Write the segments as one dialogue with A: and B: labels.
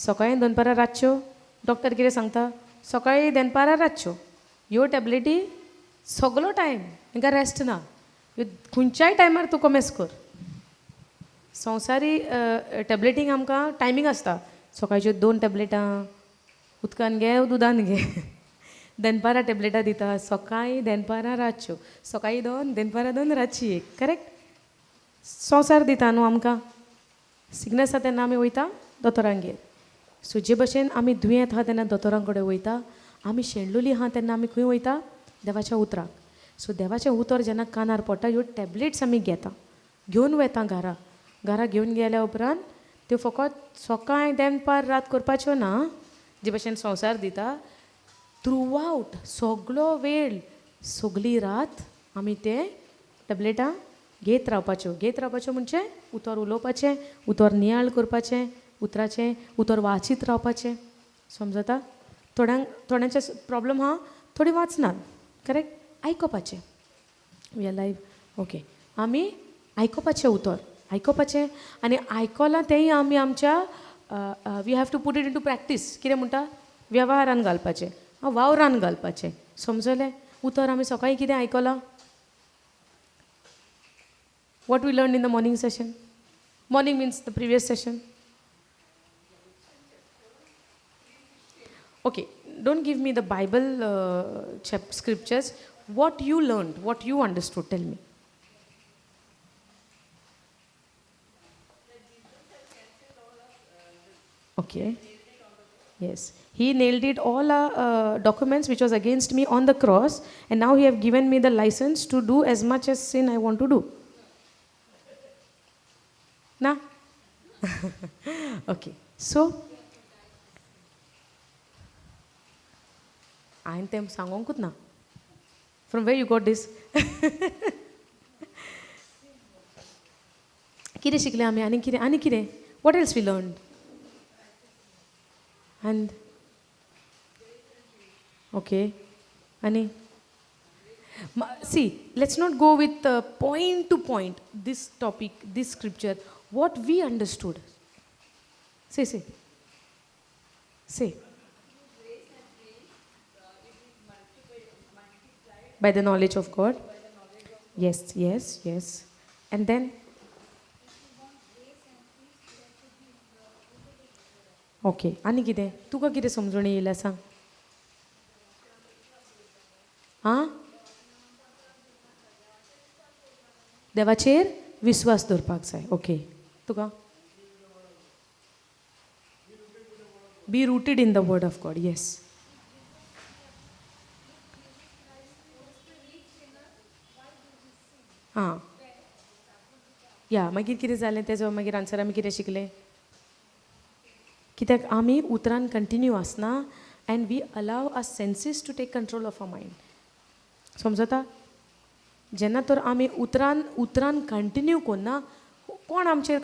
A: सकाळीं दनपारां रातच्यो. डॉक्टर कितें सांगता? सकाळीं दनपारां रातच्यो ह्यो टॅबलेटी सगलो टायम, हांकां रेस्ट ना. ह्यो खंयच्याय टायमार तूं कोमेस कर. संवसारी टॅबलेटींक आमकां टायमींग आसता. सकाळच्यो 2 टॅबलेटां उदकान घे दुदान घे, दनपारां टॅबलेटां दिता, सकाळीं दनपारां रातच्यो, सकाळीं 2 दनपारां 2 रातची 1. करेक्ट? संवसार दिता न्हू आमकां. सिकनस आसा तेन्ना आमी वयता दोतोरांगेर. सो जे भशेन आमी दुयेंत आहा तेन्ना दोतोरां कडेन वयता, आमी शेणलोली आहा तेन्ना आमी खंय वयता? देवाच्या उतराक. सो देवाचें उतर जेन्ना कानार पडटा, ह्यो टॅबलेट्स आमी घेता, घेवन वता घरा. घरा घेवन गेल्या उपरांत त्यो फकत सकाळीं दनपार रात करपाच्यो ना, जे भशेन संवसार दिता. थ्रू आवट सगलो वेळ सगली रात आमी ते टॅबलेटां घेत रावपाच्यो. घेत रावपाच्यो म्हणजे उतर उलोवपाचें, उतर नियाळ करपाचें, उतराचें उतर वाचीत रावपाचें. समजता? थोड्यांक थोड्यांचे प्रॉब्लम आहा, थोडीं वाचनात. Correct? आयकोपाचें. We are live. Okay, आमी आयकोपाचें, उतर आयकोपाचें आनी आयकलां तेंय आमी आमच्या we have to put it into practice. कितें म्हणटा? वेव्हारान घालपाचें, वावरान घालपाचें. समजलें? उतर आमी सकाळीं कितें आयकलां? What we learn in the morning session? Morning means the previous session. Okay, don't give me the Bible scriptures. What you learned, what you understood, tell me. Okay. Yes. He nailed it all documents which was against me on the cross, and now he have given me the license to do as much as sin I want to do. Na? Okay. So, हांवें तें सांगोंकूच ना. From where you got this? कितें शिकलें आमी आनी कितें आनी कितें? What else we learn? And okay, आनी see, let's not go with point to point, this topic, this scripture, what we understood. Say say say. By the knowledge of God. Yes, yes, yes. And then? Okay. आनी कितें? तुका कितें समजून येयला सांग. आं, देवाचेर विस्वास दवरपाक जाय. ओके, तुका? Be rooted in the word of God. Yes. आं, या मागीर कितें जालें तेजो मागीर आन्सर आमी कितें शिकले? कित्याक आमी उतरान कंटिन्यू आसना and we allow our senses to take control of our mind. समजता? जेन्ना तर आमी उतरान उतरान कंटिन्यू करना, कोण आमचेर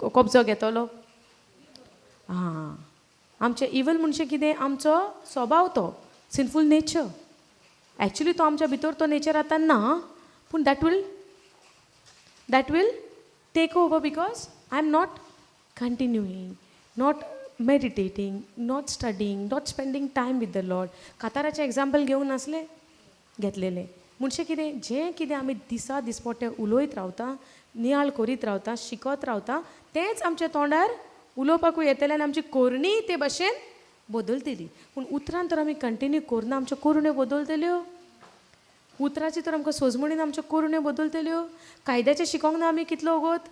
A: कब्जो घेतलो? आं, आमचें इवल म्हणजे कितें? आमचो स्वभाव तो सिनफूल नेचर. एक्चुली तो आमच्या भितर तो नेचर आतां ना, पूण that will take over because I am not continuing, not meditating, not studying, not spending time with the Lord. काताराचें example घेवन नासलें घेतलेलें. म्हणजे कितें, जें कितें आमी दिसा दिसपट्टे उलयत रावता, नियाळ करीत रावता, शिकत रावता, तेंच आमच्या तोंडार उलोवपाकूय येतलें आनी आमची कोरणी ते भशेन बदलतली. पूण उतरान तर आमी कंटिन्यू करना, आमच्यो कोरण्यो बदलतल्यो. उतराची तर आमकां सोजमणीन आमच्यो कोरण्यो बदलतल्यो. कायद्याचें शिकोंक ना आमी कितलो वगत,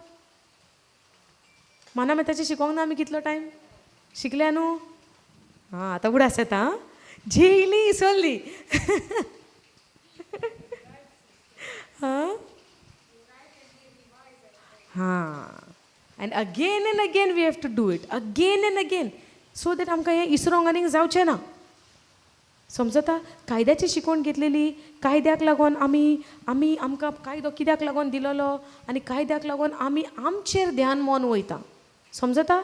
A: मानामेताचें शिकोंक ना आमी कितलो टायम शिकल्या न्हू. आं, आतां उडास येता. आं, झेली इसरली. हां हां, and again and again we have to do it, again and again, so that आमकां हें इसरोंक आनीक जावचें ना. समजता? कायद्याची शिकवण घेतलेली, कायद्याक लागून आमी आमी आमकां कायदो कित्याक लागून दिलेलो आनी कायद्याक लागून आमी आमचेर ध्यान मन वयता. समजता?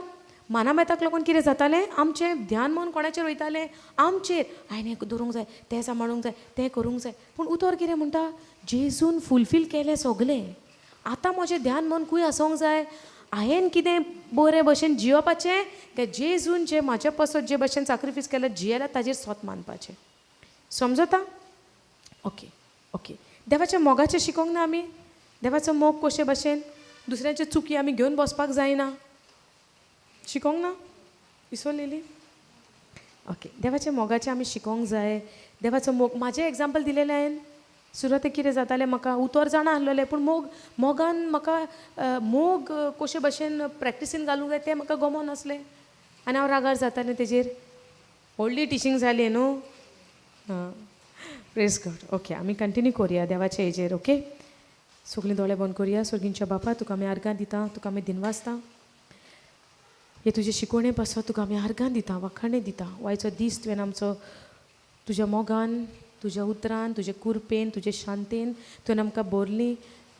A: मानामेताक लागून कितें जातालें, आमचें ध्यान मन कोणाचेर वयतालें? आमचेर. हांवें हें दवरूंक जाय, तें सांबाळूंक जाय, तें करूंक जाय. पूण उतर कितें म्हणटा? जेजून फुलफील केलें सगलें. आतां म्हजें ध्यान मन खंय आसोंक जाय? हांवें कितें बरे भशेन जियोपाचें काय जेजून जें म्हाज्या पासत जे भशेन साक्रिफीस केलें जियेला ताजेर सोत मानपाचें. समजता? Okay okay. देवाच्या मोगाचें शिकोंक ना आमी. देवाचो मोग कशे भशेन दुसऱ्यांचे चुकी आमी घेवन बसपाक जायना, शिकोंक ना विसरलेली? ओके. देवाच्या मोगाचें आमी शिकोंक जाय. देवाचो मोग म्हाजें एग्जाम्पल दिलेलें हांवें. सुरवातेक कितें जातालें म्हाका उतर जाणा आसलेलें, पूण मोग मोगान म्हाका मोग कशे भशेन प्रॅक्टिसीन घालूंक जाय तें म्हाका गमो नासलें आनी हांव रागार जातालें तेजेर. व्हडली टिचींग जाली न्हू. आं, प्रेज गॉड. ओके, आमी कंटिन्यू करुया देवाचे हेजेर. ओके, सगळीं दोळे बंद करुया. सर्गींच्या बापा, तुका आमी आर्गां दिता, तुका आमी दिनवासता. हे तुजे शिकवणे पासत तुका आमी आर्गां दिता, वाखाणे दिता. वायचो दीस तुवें आमचो तुज्या मोगान, तुज्या उतरान, तुजे कुरपेन, तुजे शांतेन तुवें आमकां भरली.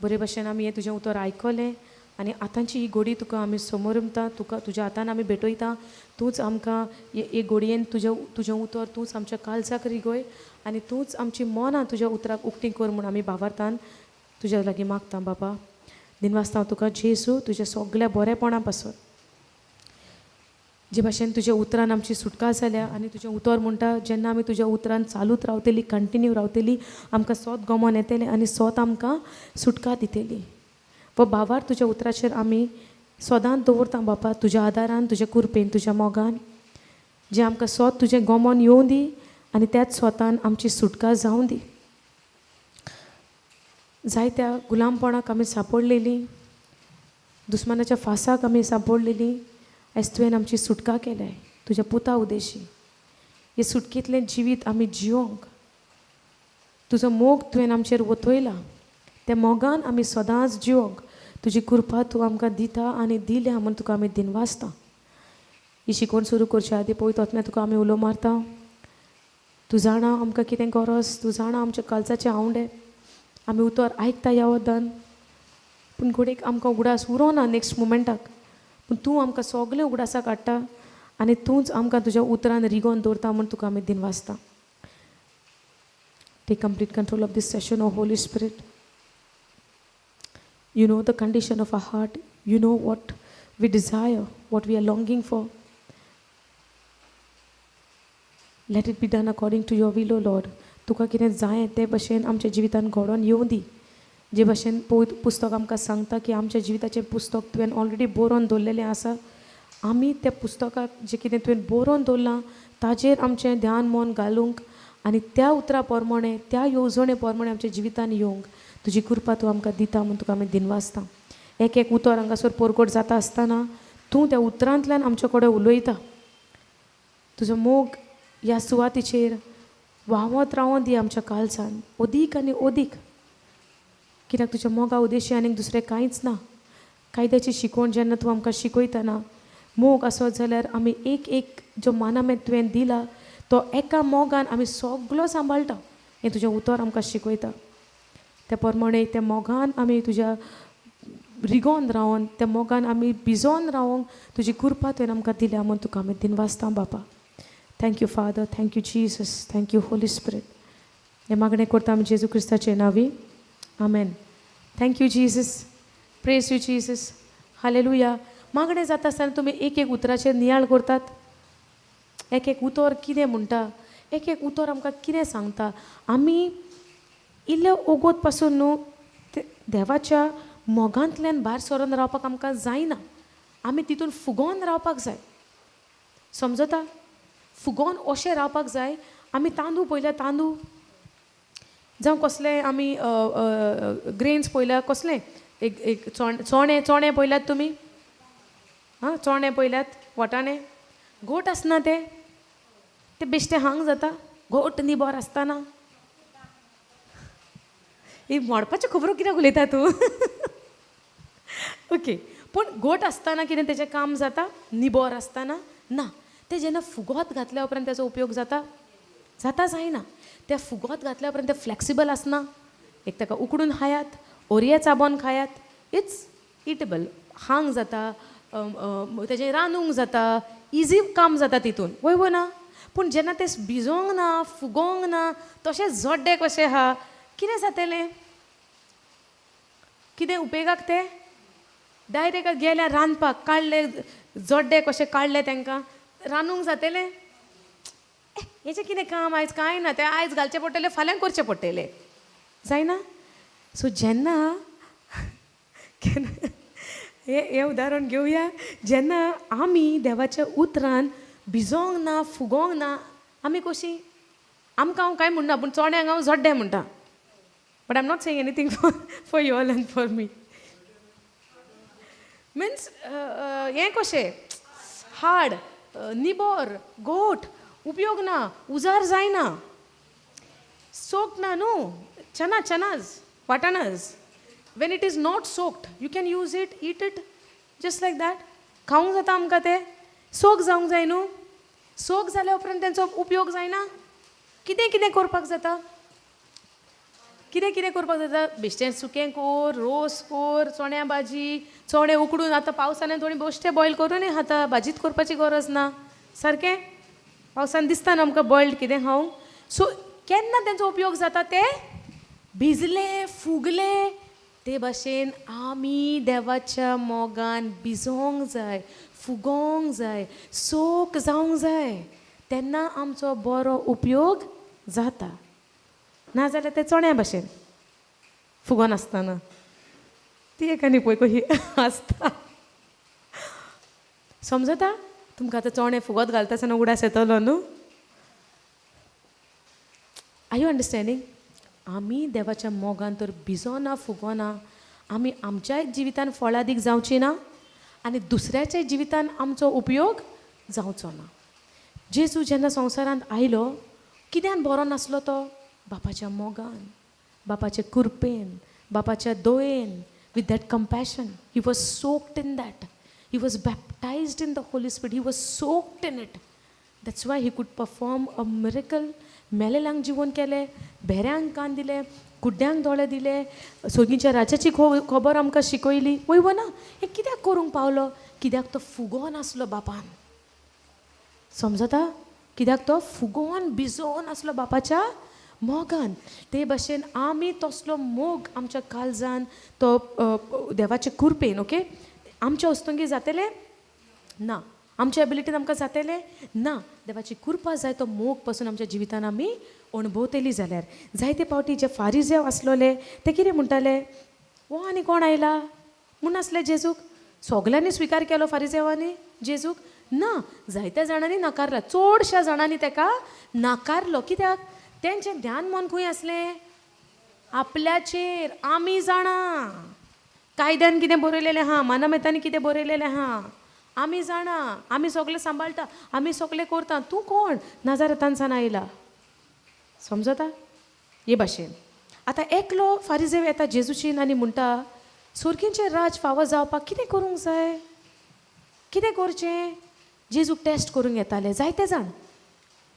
A: बरे भशेन आमी हें तुजें उतर आयकलें आनी आतांची ही गोडी तुका आमी समोर उरता, तुका तुज्या हातान आमी भेटयता. तूंच आमकां हे गोडयेन तुजें तुजें उतर तूंच आमच्या काळजाक रिगय आनी तूंच आमची मनां तुज्या उतराक उक्ती कर म्हूण आमी भावार्थान तुज्या लागीं मागता बाबा. दिनवासता हांव तुका जेजू तुज्या सगल्या बरेपणा पासून, जे भाशेन तुज्या उतरान आमची सुटका जाल्या आनी तुजें उतर म्हणटा जेन्ना आमी तुज्या उतरान चालूत रावतली, कंटिन्यू रावतली, आमकां सोत गमोन येतलें आनी सोत आमकां सुटका दितली. व बाबार तुज्या उतराचेर आमी सदांच दवरता बापा, तुज्या आदारान, तुज्या कुरपेन, तुज्या मोगान जें आमकां सोत तुजें गमोन येवं दी आनी त्याच सोतान आमची सुटका जावं दी. जायत्या गुलामपणाक आमी सांपडलेलीं, दुस्मानाच्या फासाक आमी सांपडलेलीं, आयज तुवें आमची सुटका केल्याय तुज्या पुता उदेशी. हे सुटकेंतलें जिवीत आमी जियोंक तुजो मोग तुवें आमचेर वतयला, त्या मोगान आमी सदांच जिवोंक तुजी कृपा तूं आमकां दिता आनी दिल्या म्हूण तुका आमी दिनवासता. ही शिकवण सुरू करच्या आदी पळय तोतल्या तुका आमी उलो मारता. तूं जाणा आमकां कितें गरज, तूं जाणा आमच्या काळजाचे आवंडे. आमी उतर आयकता ह्या वदान, पूण घडयेक आमकां उगडास उरोना नेक्स्ट मुमेंटाक, पूण तूं आमकां सगळें उगडासाक हाडटा आनी तूंच आमकां तुज्या उतरान रिगोवन दवरता म्हूण तुका आमी दिनवासता. Take complete control of this session, O Holy Spirit. You know the condition of our heart. You know what we desire, what we are longing for. Let it be done according to your will, O Lord. तुका कितें जाय ते भशेन आमच्या जिवितान घडोवन येवं दी. जे भशेन पवित्र पुस्तक आमकां सांगता की आमच्या जिविताचें पुस्तक तुवें ऑलरेडी बरोवन दवरलेलें आसा, आमी त्या पुस्तकाक जें कितें तुवें बरोवन दवरलां ताजेर आमचें ध्यान मन घालूंक आनी त्या उतरा प्रमाणे, त्या येवजणे प्रमाणे आमच्या जिवितान येवंक तुजी कृपा तूं आमकां दिता म्हूण तुका आमी दिनवासता. एक एक उतर हांगासर परगट जाता आसतना तूं त्या उतरांतल्यान आमचे कडेन उलयता. तुजो मोग ह्या सुवातीचेर व्हांवत रावों दी आमच्या काळजान अदीक आनी अदीक, कित्याक तुज्या मोगा उद्देशी आनीक दुसरें कांयच ना. कायद्याची शिकवण जेन्ना तूं आमकां शिकयतना मोग आसत जाल्यार आमी एक एक जो मानामेत तुवें दिला तो एका मोगान आमी सगलो सांबाळटा, हें तुजें उतर आमकां शिकयता. त्या प्रमाणे त्या मोगान आमी तुज्या रिगोन रावन, त्या मोगान आमी भिजोन रावोंक तुजी कृपा तुवें आमकां दिल्या म्हूण तुका आमी दिनवासता बापा. Thank you Father, thank you Jesus, thank you Holy Spirit. हें मागणें करता आमी जेजू क्रिस्ताचे नांवी, आमेन. Thank you Jesus, praise you Jesus, hallelujah. मागणें जाता आसतना तुमी एक एक उतराचेर नियाळ करतात, एक एक उतर कितें म्हणटा, एक एक उतर आमकां कितें सांगता. आमी इल्ले ओगोत पासून न्हू देवाच्या मोगांतल्यान भायर सरोन रावपाक आमकां जायना, आमी तितून फुगोन रावपाक जाय. समजता? फुगोन अशें रावपाक जाय. आमी तांदूळ पळयल्या, तांदूळ जावं कसले आमी ग्रेन्स पळयल्या, कसले एक एक चोणे चोणे पळयल्यात तुमी? आं, चोणे पळयल्यात, वटाणे घोट आसना, ते ते बेश्टे हांग जाता, घोट निबोर आसतना. ही मोडपाच्यो खबरो कित्याक उलयता तूं? ओके, पूण घोट आसतना कितें तेजें काम जाता? निबोर आसतना ना. तें जेन्ना फुगोत घातल्या उपरांत तेजो उपयोग जाता? जाता जायना. त्या फुगोत घातल्या उपरांत तें फ्लेक्सिबल आसना. एक ताका उकडून खायात, ओरये चाबोन खायात, it's eatable, हांग जाता, तेजें रांदूंक जाता, इजी काम जाता तितून, वय वो ना? पूण जेन्ना तें भिजोंक ना, फुगोंक ना, तशें जड्डे कशें आहा, कितें जातलें? कितें उपेगाक तें? डायरेक्ट गेल्या रांदपाक, काडले जोड्डे कशे काडले तांकां, रांदूंक जातलें? हेचें कितें काम आयज? कांय ना, तें आयज घालचें पडटलें, फाल्यां करचें पडटलें, जायना? सो जेन्ना हें उदाहरण घेवया, जेन्ना आमी देवाच्या उतरान भिजोंक ना, फुगोंक ना, आमी कशीं? आमकां हांव कांय म्हणना, पूण चोण्यांक हांव जोड्डें म्हणटा. But I am not saying anything for you all and for me. Means हें कशें हाड, निबोर, गोठ, उपयोग ना, उजार जायना, सोक ना न्हू, चना, चनाज, वाटाणाज. When it is not soaked, you can use it, eat it just like that. खावंक जाता आमकां तें. सोक जावंक जाय न्हू. सोक जाल्या उपरांत तेंचो उपयोग जायना. कितें कितें करपाक जाता, कितें कितें करपाक जाता. बेश्टें सुकें कोर, रोस कोर, चण्या भाजी, चणे उकडून. आतां पावसान थोडी बेश्टे बॉयल करूनय खाता, भाजीच करपाची गरज ना. सारकें पावसान दिसता न्हू आमकां बॉयल्ड कितें खावंक. सो केन्ना तेंचो उपयोग जाता? ते भिजले, फुगले. ते भाशेन आमी देवाच्या मोगान भिजोंक जाय, फुगोंक जाय, सोक जावंक जाय, तेन्ना आमचो बरो उपयोग जाता. नाजाल्यार ते चण्या भाशेन फुगोनासतना ती एक आनी पळय कशी आसता. समजता तुमकां? आतां चणे फुगत घालता आसतना उगडास येतलो न्हू? Are you understanding? आमी देवाच्या मोगान तर भिजोना, फुगोना, आमी आमच्याय जिवितान फळादीक जावची ना आनी दुसऱ्याच्याय जिवितान आमचो उपयोग जावचो ना. जेजू जेन्ना संवसारांत आयलो, कित्यान बरो नासलो तो? बापाच्या मोगान, बापाचे कृपेन, बापाच्या दयेन. With that compassion he was soaked in that. He was baptized in the Holy Spirit. He was soaked in it. That's why he could perform a miracle. मेलेल्यांक जिवन केलें, भेऱ्यांक कान दिले, कुड्ड्यांक दोळे दिले, सोगींच्या राजाची खबर आमकां शिकयली. वय वो ना? हें कित्याक करूंक पावलो? कित्याक तो फुगोन आसलो बापान. समजता? कित्याक तो फुगोन भिजोन आसलो बापाच्या मोगान. ते भाशेन आमी तसलो मोग आमच्या काळजान, तो देवाचे कृपेन, ओके, आमच्या वस्तुंगी जातलें ना, आमच्या एबिलिटीन आमकां जातलें ना. देवाची कृपा जाय, तो मोग पासून आमच्या जिवितान आमी अणभवतली जाल्यार. जायते फावटी जे फारिजेव आसलोले ते कितें म्हणटाले? वो आनी कोण आयला म्हूण आसले जेजूक. सगल्यांनी स्विकार केलो फारिजेवांनी जेजूक? ना, जायत्या जाणांनी नाकारला. चडश्या जाणांनी ताका नाकारलो. कित्याक? तेंचें ध्यान मन खंय आसलें? आपल्याचेर. आमी जाणा कायद्यान कितें बरयलेलें आहा, मानामेतांनी कितें बरयलेलें आहा, आमी जाणा, आमी सगळें सांबाळटा, आमी सगळें करता, तूं कोण नाजारेतानसान आयला? समजता? हे भाशेन आतां एकलो फारिजेव येता जेजूचीन आनी म्हणटा, सोर्गींचें राज फावो जावपाक कितें करूंक जाय, कितें करचें? जेजूक टेस्ट करूंक येताले जायते जाण.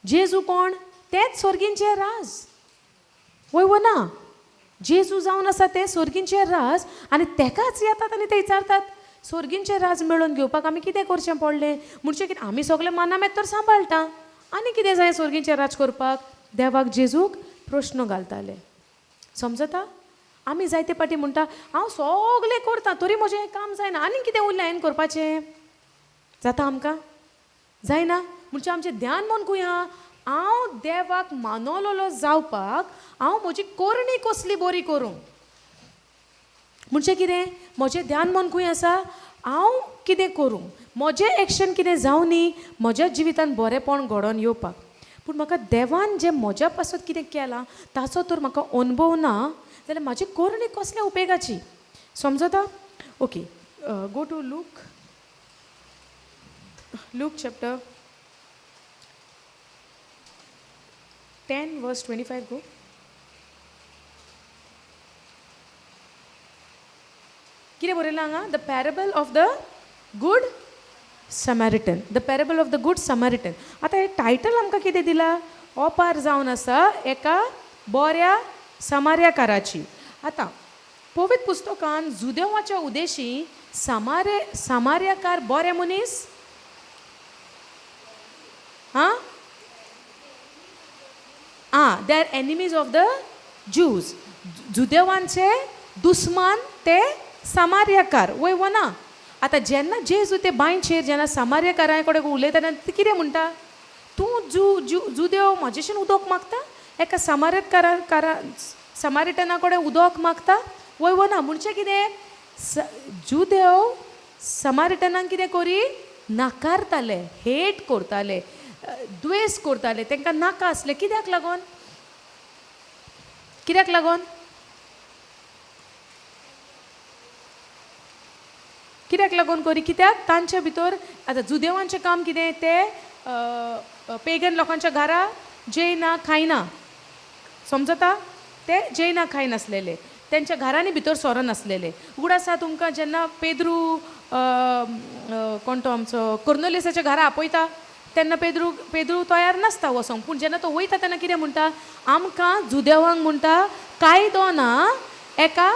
A: जेजू कोण? तेंच सोर्गींचें राज. वय वो ना? जेजू जावन आसा तें सोर्गींचें राज आनी तेकाच येतात आनी ते विचारतात, सोर्गींचें राज मेळोवन घेवपाक आमी कितें करचें पडलें? म्हणजे कितें, आमी सगळें मानामेत तर सांबाळटा, आनी कितें जाय सोर्गींचें राज करपाक? देवाक जेजूक प्रश्न घालताले. समजता? आमी जायते पाटी म्हणटा, हांव सगळें करता तरी म्हजें हें काम जायना, आनी कितें उरलें हांवें करपाचें? जाता आमकां? जायना. म्हणजे आमचें ध्यान मन खंय आहा? हांव देवाक मानवलोलो जावपाक हांव म्हजी करणी कसली बरी करूं? म्हणजे कितें, म्हजें ध्यान मन खंय आसा? हांव कितें करूं, म्हजें एक्शन कितें जावं न्ही म्हज्या जिवितान बरेंपण घडोवन येवपाक. पूण म्हाका देवान जें म्हज्या पासत कितें केलां ताचो तर म्हाका अणभव ना जाल्यार म्हाजी करणी कसल्या उपेगाची? समजता? Okay, go to Luke chapter 10 verse 25, go. कितें बरयलां हांगा? The parable of the good Samaritan. The parable of the good Samaritan. आतां हें टायटल आमकां कितें दिलां? ओपार जावन आसा एका बऱ्या समार्याकाराची. आतां पवित्र पुस्तकान जुदेवाच्या उदेशी सामार्याकार बरे मनीस, आं आं they are enemies of the Jews. जुदेवांचे दुस्मान ते सामार्याकार वय वो ना? आतां जेन्ना जेजू ते बांयचेर जेन्ना सामार्याकारा कडेन उलयता तेन्ना ती कितें म्हणटा? तूं जू जू जुदेव म्हाजेशीन उदक मागता, एका सामार्यकारा कारा समारिटना कडेन उदक मागता वय वो ना? म्हणजे कितें, जुदेव समारिटनाक कितें करी? नाकारताले, हेट करताले, द्वेस करताले, तांकां नाका आसलें. कित्याक लागून? कित्याक लागून? कित्याक लागून करी? कित्याक तांचे भितर आतां जुदेवांचें काम कितें? ते पेगन लोकांच्या घरा जेयना खायना, समजता? ते जेयना खायनासलेले, तेंच्या घरांनी भितर सोरनासलेले. उगडास आसा तुमकां जेन्ना पेद्रू कोण तो आमचो कोर्नोलियसाच्या घरा आपयता तेन्ना पेद्रू तयार नासता वचोंक, पूण जेन्ना तो वयता तेन्ना कितें म्हणटा? आमकां जुदेवांक म्हणटा कायदो ना एका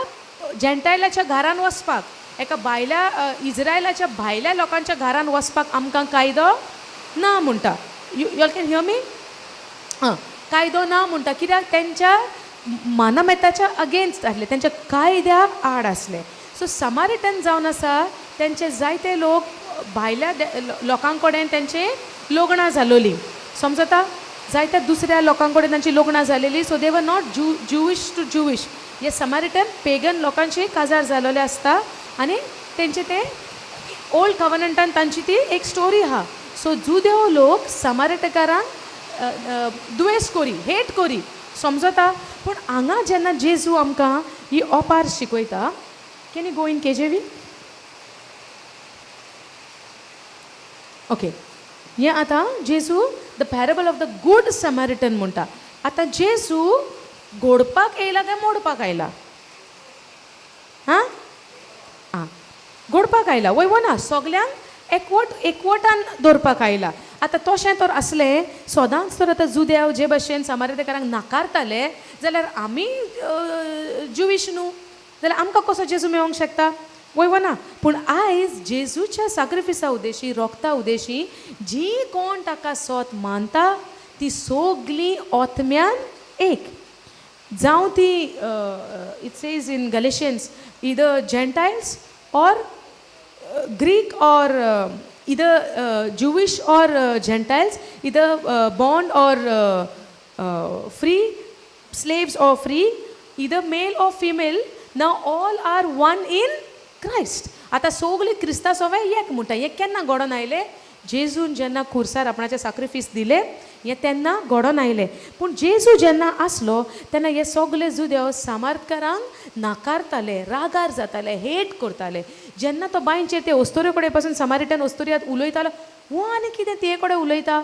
A: जेंटायलाच्या घरान वचपाक, एका भायल्या इज्रायलाच्या भायल्या लोकांच्या घरान वचपाक आमकां कायदो ना म्हणटा. You all can hear me? आं, कायदो ना म्हणटा कित्याक तेंच्या मानामेताच्या अगेन्स्ट आसले, तेंच्या कायद्या आड आसले. सो समारिटन जावन आसा तेंचे जायते लोक भायल्या लोकां कडेन तेंचे लग्नां जालोलीं, समजता? जायत्या दुसऱ्या लोकां कडेन तांची लग्नां जालेलीं. So they were not Jewish to Jewish. हे समारिटन पेगन लोकांची काजार जालोले आसता आनी तेंचे ते ओल्ड कवनंटान तांची ती एक स्टोरी आहा. सो जुदेव लोक समारिटकारांक दुवेस कोरी, हेट कोरी, समजता? पूण हांगा जेन्ना जेजू आमकां ही ओपार शिकयता, can you go in KJV? Okay, हें आतां जेजू the parable of the good Samaritan म्हणटा. आतां जेजू घोडपाक येयला काय मोडपाक आयला? आं आं, घोडपाक आयला वय वो ना? सगल्यांक एकवटान दवरपाक आयला. आतां तशें तर आसलें सदांच तर आतां जुदेव जे भशेन समारिटकारांक नाकारताले जाल्यार आमी ज्युवीश न्हू, जाल्यार आमकां कसो जेजू मेळोंक शकता वय वो ना? पूण आयज जेजूच्या साक्रिफिसा उद्देशी, रोगता उद्देशी जी कोण ताका सोत मानता ती सगलीं ओतम्यान एक जावं ती, it says in Galatians, either Gentiles or Greek or either Jewish or Gentiles, either bond or free, slaves or free, either male or female, now all are one in Christ. आतां सगळीं क्रिस्ता सोवे एक म्हणटा. हें केन्ना घडोवन आयलें? जेजून जेन्ना खुर्सार आपणाचें साक्रिफीस दिलें हें तेन्ना घडोवन आयलें. पूण जेजू जेन्ना आसलो तेन्ना हे सगळे जुदेव सामार्थकारांक नाकारताले, रागार जाताले, हेट करताले. जेन्ना तो बांयचेर ते अस्तोरे कडेन पासून समारिटन अस्तोरियात उलयतालो, हो आनी कितें ते कडेन उलयता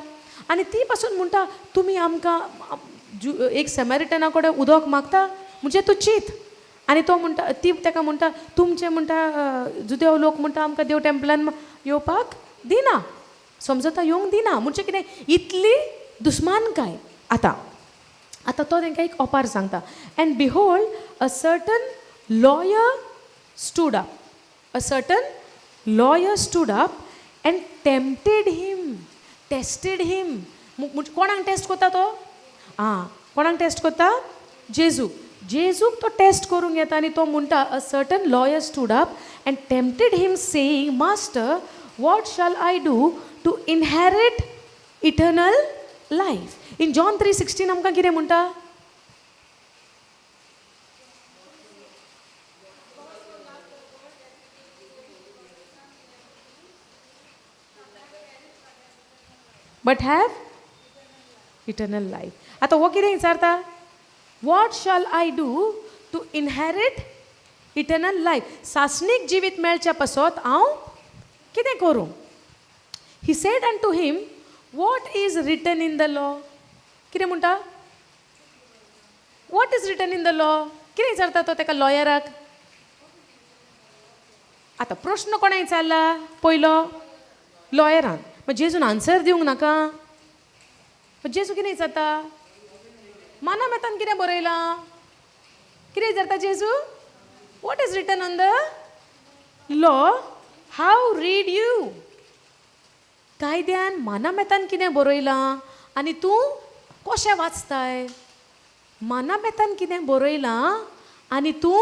A: आनी ती पासून म्हणटा तुमी आमकां एक समारिटना कडेन उदक मागता म्हणजे तूं चीत. आनी तो म्हणटा, ती ताका म्हणटा तुमचें म्हणटा जुदेव लोक म्हणटा आमकां देव टेम्पलान येवपाक दिना, समजता? येवंक दिना म्हणजे कितें इतली दुस्मानकाय. आतां आतां तो तांकां एक ओपार सांगता. And behold a certain lawyer stood up, a certain lawyer stood up and tempted him, tested him. म्हणजे कोणाक टेस्ट करता तो? आं, कोणाक टेस्ट करता? जेजू. जेजूक तो टेस्ट करूंक येता आनी तो म्हणटा, a certain lawyer stood up and tempted him saying, master, what shall I do to inherit eternal life? In John 3:16 आमकां कितें म्हणटा? But have eternal life. आतां हो कितें विचारता? What shall I do to inherit eternal life? सासणीक जिवीत मेळच्या पासत हांव कितें करूं? He said unto him, what is written in the law? कितें म्हणटा? What is written in the law? कितें विचारता तो ताका लॉयराक? आतां प्रश्न कोणा विचारला पयलो? लॉयरान. मागीर जेजून आन्सर दिवंक नाका? जेजू कितें विचारता? माना मेतान कितें बरयलां? कितें विचारता जेजू? What is written on the law? How read you? कायद्यान मानामेतान कितें बरयलां आनी तूं कशें वाचताय? मानामेतान कितें बरयलां आनी तूं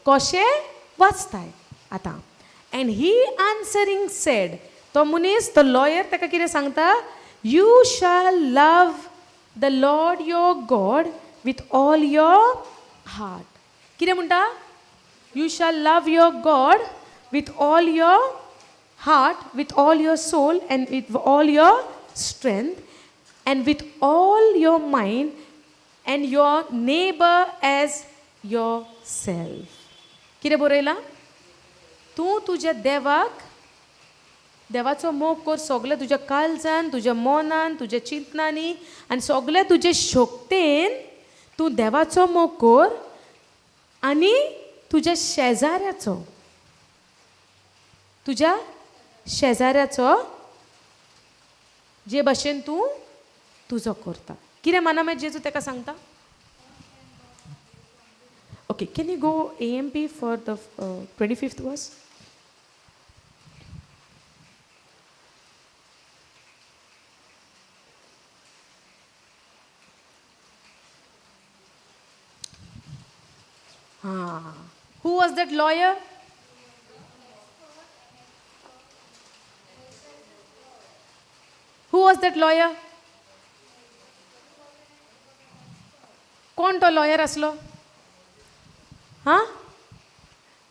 A: कशें वाचताय? आतां एंड he answering said, तो मनीस, तो लॉयर ताका कितें सांगता? You shall love the Lord your God with all your heart. कितें म्हणटा? You shall love your God with all your heart, with all your soul, and with all your strength, and with all your mind, and your neighbour as yourself. कितें बरयलां? तूं तुज्या देवाक, देवाचो मोग कर सगळें तुज्या काळजान, तुज्या मनान, तुज्या चिंतनांनी आनी सगळें तुजे शक्तेन तूं देवाचो मोग कर आनी तुज्या शेजाऱ्याचो, तुज्या शेजाऱ्याचो जे भशेन तूं तुजो करता. कितें माना जेजू ताका सांगता? Okay, can you go AMP for the 25th verse? हां, who was that lawyer? Who was that lawyer? कोण तो लॉयर आसलो? हां,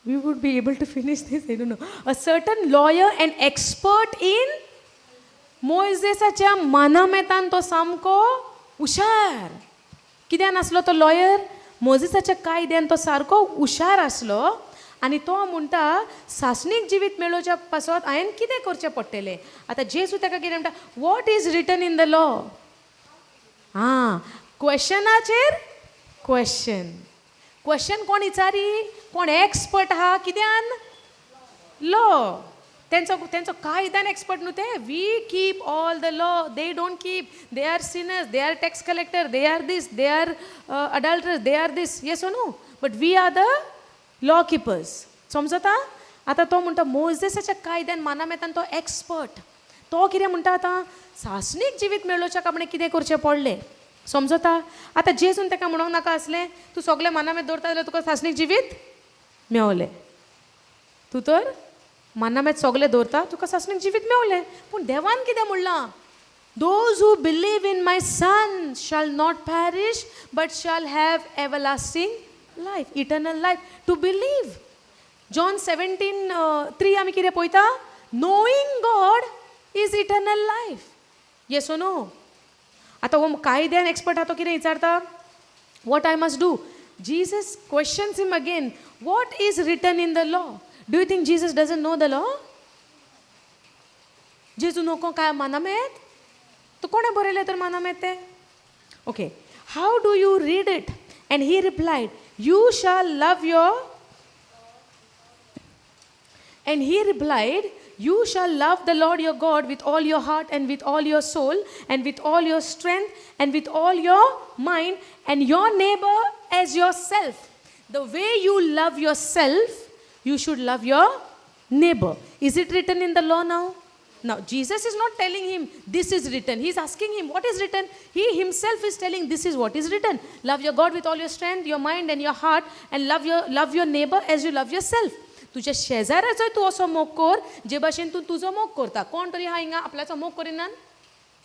A: we would be able to finish this, I don't know. A certain lawyer and expert in मोयजेसाच्या मानामेतान तो सामको हुशार. कित्यान आसलो तो लॉयर? मोजेसाच्या कायद्यान तो सारको हुशार आसलो आनी तो म्हणटा सासणीक जिवीत मेळोवच्या पासत हांवें कितें करचें पडटलें? आतां जेजू ताका कितें म्हणटा? What is written in the law? आं, क्वेशनाचेर क्वेशन. क्वेशन कोण विचारी? कोण एक्सपर्ट आहा कित्यान? लॉ. तेंचो तेंचो कायद्यान एक्सपर्ट न्हू ते. We keep all the law, they don't keep. They are sinners, they are tax collector, they are this, they are adulterers, they are this, yes no? But we are the law keepers. समजता? आतां तो म्हणटा मोजेसाच्या कायद्यान मानामेतान तो expert. तो कितें म्हणटा आतां? सासणीक जिवीत मेळोवच्याक आपणें कितें करचें पडलें? समजता? आतां जेजून ताका म्हणूंक नाका आसलें तूं सगळें मानामेत दवरता जाल्यार तुका सासणीक जिवीत मेवलें, तूं तर मानामेत सगळें दवरता तुका सासणीक जिवीत मेवलें. पूण देवान कितें म्हणलां? Those who believe in my son shall not perish but shall have everlasting life, eternal life. To believe. John 17:3 आमी कितें पळयता? Knowing God is eternal life. Yes or no? आतां हो कायद्यान एक्सपर्ट आहा तो कितें विचारता? What I must do? Jesus questions him again, what is written in the law? Do you think Jesus doesn't know the law? जेजू नको काय मानामेत? तो कोणें बरयलें तर मानामेत तें? Okay, how do you read it? And he replied, you shall love your, and he replied, you shall love the Lord your God with all your heart and with all your soul and with all your strength and with all your mind, and your neighbor as yourself. The way you love yourself, you should love your neighbor. Is it written in the law now? Now, Jesus is not telling him this is written. He is asking him what is written. He himself is telling this is what is written. Love your God with all your strength, your mind and your heart, and love your neighbor as you love yourself. तुज्या शेजाऱ्याचोय तूं असो मोग कर जे भाशेन तूं तुजो मोग करता. कोण तरी आहा हिंगा आपल्याचो मोग करिनान?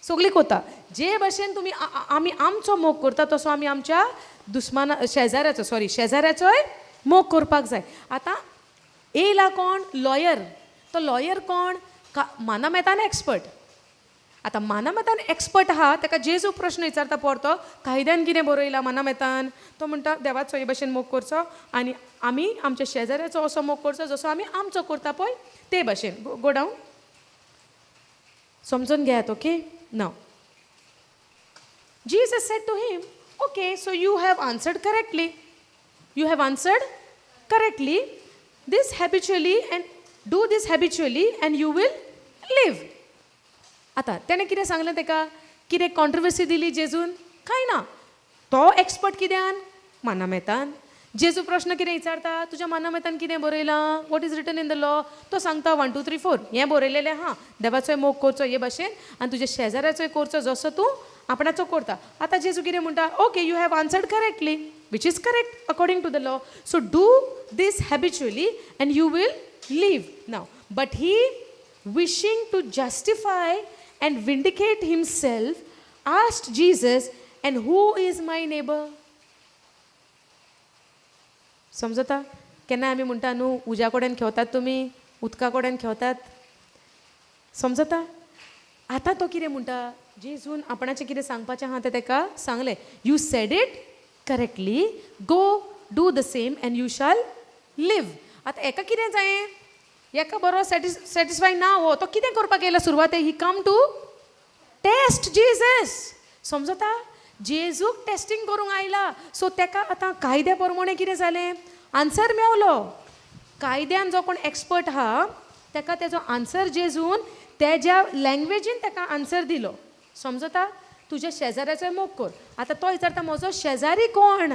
A: सगळीं करता. जे भाशेन तुमी आमी आमचो मोग करता तसो आमी आमच्या दुस्माना शेजाऱ्याचो, सॉरी, शेजाऱ्याचोय मोग करपाक जाय. आतां येयला कोण? लॉयर. तो लॉयर कोण? मानामेतान एक्सपर्ट. आतां मानामेतान एक्सपर्ट आहा ताका जेजू प्रश्न विचारता परतो, कायद्यान कितें बरयलां मानामेतान? तो म्हणटा देवाचो हे भाशेन मोग करचो आनी आमी आमच्या शेजाऱ्याचो असो मोग करचो जसो आमी आमचो करता पळय ते भाशेन. गो डावन, समजून घेयात. Okay, now Jesus said to him, okay, so you have answered correctly. You have answered correctly. This habitually and do this habitually and you will live. आतां तेणें कितें सांगलें ताका? कितें कॉन्ट्रोवर्सी दिली जेजून? कांय ना. तो एक्सपर्ट कित्यान? मानामेतान. जेजू प्रश्न कितें विचारता? तुज्या मानामेतान कितें बरयलां? What is written in the law? तो सांगता 1 2 3 4 हें बरयलेलें आहा. देवाचोय मोग करचो हे भाशेन आनी तुज्या शेजाऱ्याचोय करचो जसो तूं आपणाचो करता. आतां जेजू कितें म्हणटा? Okay, you have answered correctly, which is correct according to the law. So do this habitually and you will live. Now, but he, wishing to justify and vindicate himself, asked Jesus, "And who is my neighbor?" समजता? केन्ना आमी म्हणटा न्हू, उज्या कडेन खेळतात तुमी, उदका कडेन खेळतात. समजता? आतां तो कितें म्हणटा, जेजून आपणाचें कितें सांगपाचें आहा तें ताका सांगलें. "You said it correctly. Go, do the same and you shall live." आतां हेका कितें जायें? हेका बरो सॅटिस्फाय ना हो. तो कितें करपाक येयला सुरवातेक? He come to test Jesus. समजता? जेजूक टेस्टींग करूंक आयला. सो तेका आतां कायद्या प्रमाणे कितें जालें? आन्सर मेवलो. कायद्यान जो कोण एक्सपर्ट आहा तेका तेजो आन्सर जेजून तेज्या लँग्वेजीन तेका आन्सर दिलो. समजता? तुज्या शेजाऱ्याचोय मोग कर. आतां तो विचारता, म्हजो शेजारी कोण?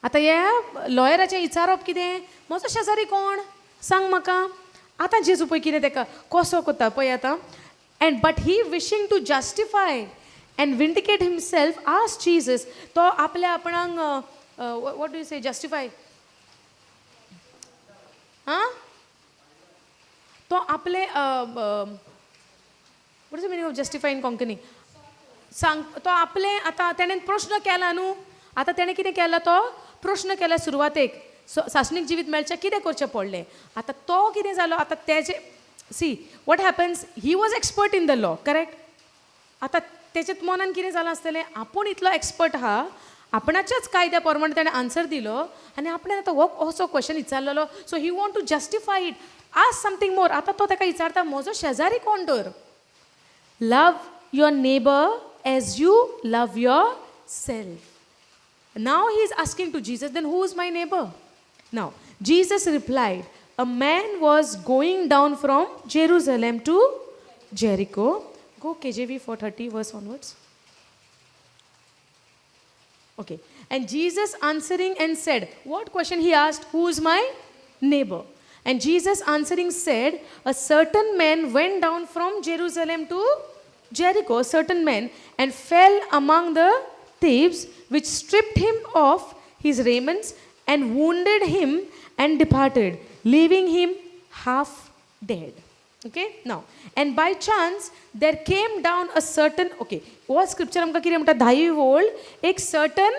A: आतां ह्या लॉयराचें विचारप कितें? म्हजो शेजारी कोण, सांग म्हाका. आतां जेजू पळय कितें तेका कसो करता पळय आतां. And but he, wishing to justify and vindicate himself, asked Jesus. तो आपल्या आपणाक, what do you say, justify? आं, तो आपले, what is meaning of justify in Konkani? सांग. तो आपले आतां तेणें प्रश्न केला न्हू. आतां तेणें कितें केलां? तो प्रश्न केला सुरवातेक, सासणीक जिवीत मेळचें कितें करचें पडलें? आतां तो कितें जालो आतां तेजे, see what happens, he was expert in the law, correct? आतां तेच्या मनान कितें जालां आसतलें? आपूण इतलो एक्सपर्ट आहा, आपणाच्याच कायद्या प्रमाणे ताणें आन्सर दिलो आनी आपणें आतां हो असो question विचारलेलो. So he want to justify it, ask something more. आतां तो ताका विचारता, म्हजो शेजारी कोण तर? Love your neighbor as you love yourself. Now he is asking to Jesus, "Then who is my neighbor?" Now, Jesus replied, "A man was going down from Jerusalem to Jericho." Go KJV 430 verse onwards. Okay. And Jesus answering and said, what question he asked? "Who is my neighbor?" And Jesus answering said, "A certain man went down from Jerusalem to Jericho, a certain man, and fell among the thieves, which stripped him of his raiments and wounded him and departed, leaving him half dead." Okay, now, and by chance there came down a certain, okay, हो scripture आमकां कितें म्हणटा? धावी वोळ, एक certain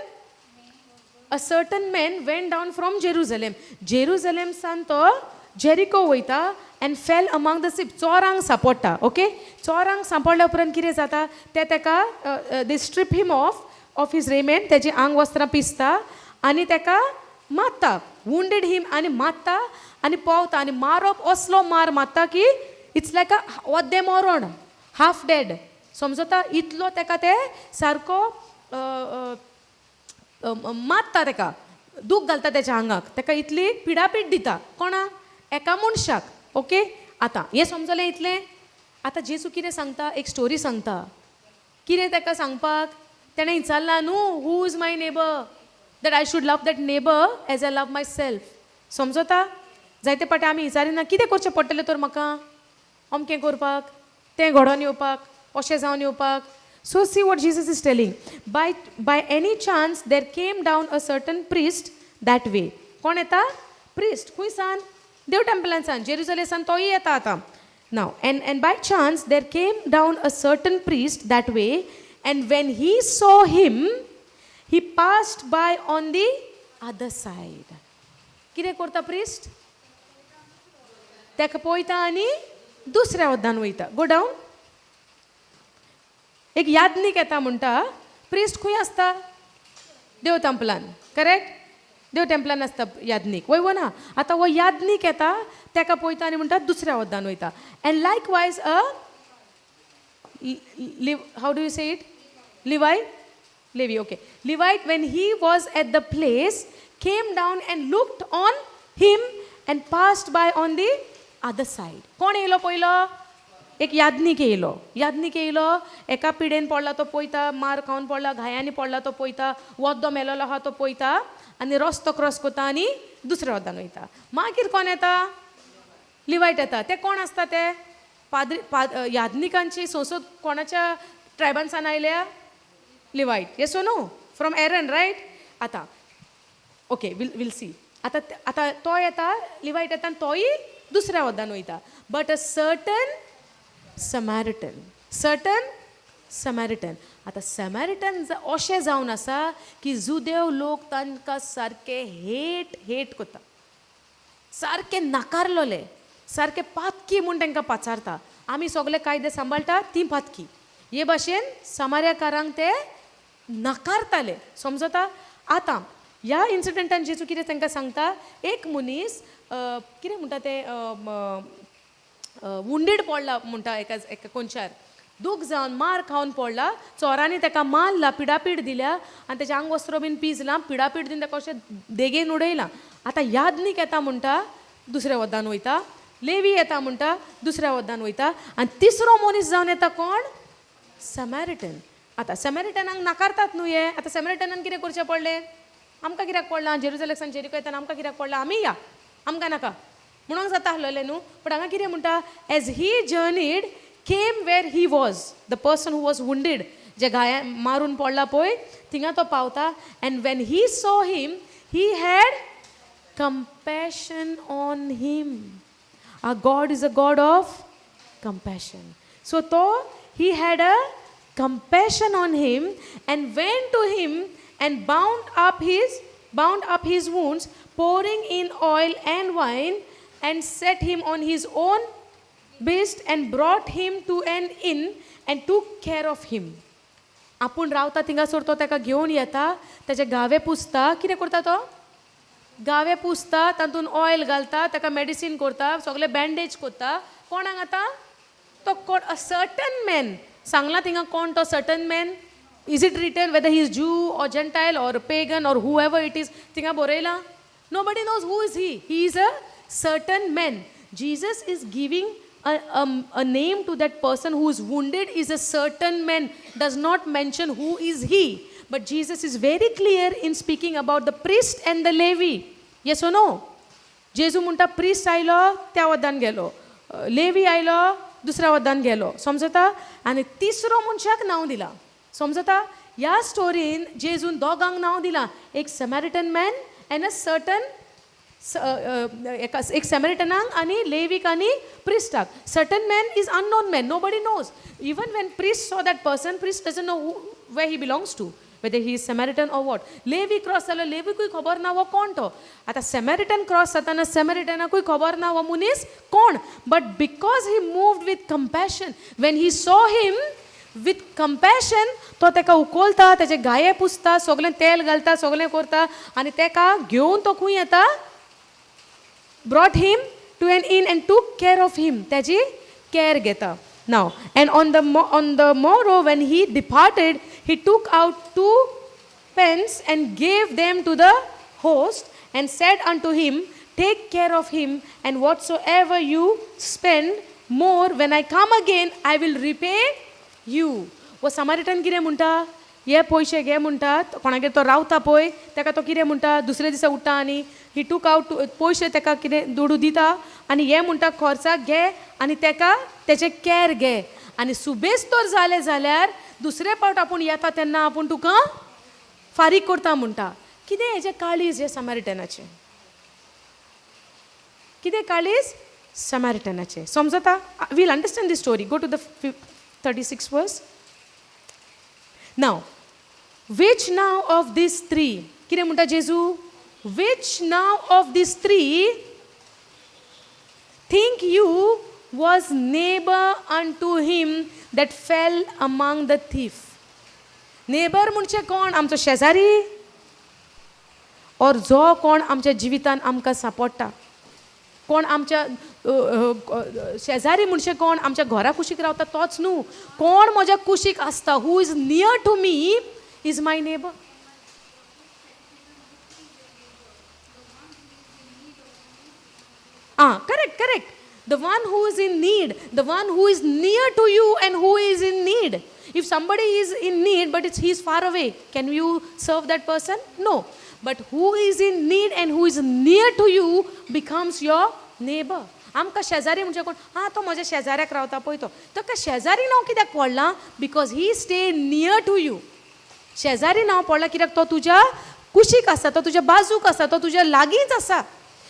A: a certain man went down from Jerusalem. Jerusalem सान तो Jericho वयता and fell among the thieves. चोरांक सांपडटा. ओके, चोरांक सांपडल्या उपरांत कितें जाता? ते ताका, they strip him off his raiment. तेजी आंग वस्त्रां पिसता आनी ताका मारता, वुंडेड हिम, आनी मारता आनी पोवता आनी मारप असलो मार मारता की it's like अ ओद्दें मरण, हाफ डेड. समजता? इतलो ताका ते सारको मारता, ताका दूख घालता तेच्या आंगाक, ताका इतली पिडापीड दिता. कोणाक? एका मनशाक. ओके, आतां हें समजलें इतलें. आतां जेजू कितें सांगता? एक स्टोरी सांगता. कितें ताका सांगपाक? तेणें विचारलां न्हू, "Who is my neighbor, that I should love that neighbor as I love myself?" समजता? जायते पाटी आमी विचारिना, कितें करचें पडटलें तर म्हाका अमकें करपाक, तें घडोवन येवपाक, अशें जावन येवपाक? So see what Jesus is telling. By any chance there came down a certain priest that way. कोण येता? प्रिस्ट. खंय सान? देव टेम्पलान सान, जेरुजले सान तोय येता आतां. Now, and by chance there came down a certain priest that way, and when he saw him, he passed by on the other side. कितें करता प्रिस्ट? ताका पळयता आनी दुसऱ्या वद्दान वयता. Go down. एक याज्ञीक येता म्हणटा. प्रिस्ट खंय आसता? देव टेम्पलान, करेक्ट? देव टेम्पलान आसता याज्ञीक, वय वो ना? आतां हो याज्ञीक येता, ताका पळयता आनी म्हणटा दुसऱ्या वद्दान वयता. And likewise a, how do you say it, Levite, Levi, okay, Levite, when he was at the place, came down and looked on him and passed by on the other side. कोण येयलो पयलो? एक याज्ञीक येयलो. याज्ञीक येयलो, एका पिडेन पडला तो पळयता, मार खावन पडला, घायांनी पडला तो पळयता, वद्दो मेलोलो आहा तो पळयता आनी रस्तो क्रॉस करता आनी दुसऱ्या वद्दान वयता. मागीर कोण येता? लिवायट येता. ते कोण आसता? ते पाद्री, याज्ञिकांची संसद कोणाच्या ट्रायबांसान आयल्या? Levite, yes, no? From Aaron, right? आतां okay, we'll see. आतां आतां तो येता, लिवायट येता आनी तोय दुसऱ्या वदान वयता. But a certain Samaritan, certain Samaritan. आतां समॅरिटन अशें जावन आसा की जुदेव लोक तांकां सारके हेट हेट करता, सारके नाकारलोले, सारके पातकी म्हूण तांकां पाचारता. आमी सगळे कायदे सांबाळटा, ती पातकी. हे भाशेन समार्याकारांक ते नाकारताले. समजता? आतां ह्या इन्सिडंटान जेजू कितें तांकां सांगता, एक मनीस कितें म्हणटा ते वुंडेड पडला म्हणटा, एका एका कोनशार दूख जावन मार खावन पडला. चोरांनी ताका मारला, पिडापीड दिल्या आनी तेजें आंगवस्त्र बीन पिजलां. पिडापीड दिवन ताका अशें देगेन उडयलां. आतां यादनीक येता म्हणटा, दुसऱ्या वदान वयता. लेवी येता म्हणटा, दुसऱ्या वदान वयता. आनी तिसरो मनीस जावन येता कोण? समॅरिटन. आतां समॅरिटनाक नाकारतात न्हू हे. आतां समॅरिटनान कितें करचें पडलें? आमकां कित्याक पडलां? जेरुजलेमसान जेरिको येताना आमकां कित्याक पडलां? आमी या, आमकां नाका म्हणूंक जाता आसलेलें न्हू. बट हांगा कितें म्हणटा? As he journeyed, came where he was, the person who was wounded, जे घाया मारून पडला पळय, थिंगा तो पावता. And when he saw him, he had compassion on him. Our God is a God of compassion. So तो he had a compassion on him and went to him and bound up his wounds, pouring in oil and wine, and set him on his own beast and brought him to an inn and took care of him. आपूण रावता थिंगासर तो ताका घेवन येता, ताचे घावे पुसता. कितें करता तो? घावे पुसता, तातूंत ऑयल घालता, ताका मेडिसीन करता, सगळें बँडेज करता. कोणाक आतां तो कोण? A certain man. सांगला थिंगा कोण तो certain man? Is it written whether he is Jew or Gentile or pagan or whoever it is? थिंगा बरयलां? Nobody knows who is he. He is a certain man. Jesus is giving a name to that person who is wounded is a certain man, does not mention who is he. But Jesus is very clear in speaking about the priest and the Levi. Yes or no? जेजू म्हणटा, priest आयलो त्या वदान गेलो, levy आयलो दुसऱ्या वदान गेलो. समजता? आनी तिसरो मनशाक नांव दिलां. समजता? ह्या स्टोरीन जेजून दोगांक नांव दिलां, एक Samaritan man and a certain, एका एक सेमेरिटनाक आनी लेवीक आनी प्रिस्टाक. Certain man is unknown man. Nobody knows. Even when priest saw that person, priest doesn't know where he belongs to, whether he is Samaritan or what. Levi cross जालो, लेवीकूय खबर ना हो कोण तो. आतां सेमेरिटन क्रॉस जाताना सेमेरिटनाकूय खबर ना हो मनीस कोण. But because he moved with compassion, when he saw him with compassion, तो ताका उखलता, ताचे घाये पुसता, सगळें तेल घालता, सगळें करता आनी ताका घेवन तो खंय येता? Brought him to an inn and took care of him. ताजी केअर घेता. Now, and on the morrow, when he departed, he took out two pence and gave them to the host and said unto him, "Take care of him, and whatsoever you spend more, when I come again, I will repay you." वो Samaritan कितें म्हणटा? हे पयशे घे म्हणटा. कोणागेर तो रावता पळय, ताका तो कितें म्हणटा? दुसऱ्या दिसा उठ्ठा आनी ही टूक आवट पयशे, ताका कितें दुडू दिता आनी हे म्हणटा, खर्चाक घे आनी ताका तेचे कॅर घे आनी सुबेज तर जालें जाल्यार दुसरे फावट आपूण येता तेन्ना आपूण तुका फारीक करता म्हणटा. कितें हेजें काळीज हें समारिटनाचें? कितें काळीज समारिटनाचें? समजता? We'll understand the story. Go to the 36 verse now. Which now of these three, कितें म्हणटा जेजू? Which now of these three think you was neighbor unto him that fell among the thief? Neighbor म्हणजे कोण? आमचो शेजारी और जो कोण आमच्या जिवितान आमकां सांपडटा. कोण आमच्या शेजारी म्हणजे कोण आमच्या घरा कुशीक रावता तोच न्हू. कोण म्हज्या कुशीक आसता, who is near to me is my neighbor. Ah, correct, correct. The one who is in need, the one who is near to you and who is in need. If somebody is in need but it's he's far away, can you serve that person? No. But who is in need and who is near to you becomes your neighbor. आमकां शेजारी म्हणजे कोण? आं, तो म्हज्या शेजाऱ्याक रावता पळय तो. ताका शेजारी नांव कित्याक पडलां? Because he stay near to you. शेजारी नांव पडलां कित्याक? तो तुज्या कुशीक आसा, तो तुज्या बाजूक आसा, तो तुज्या लागींच आसा.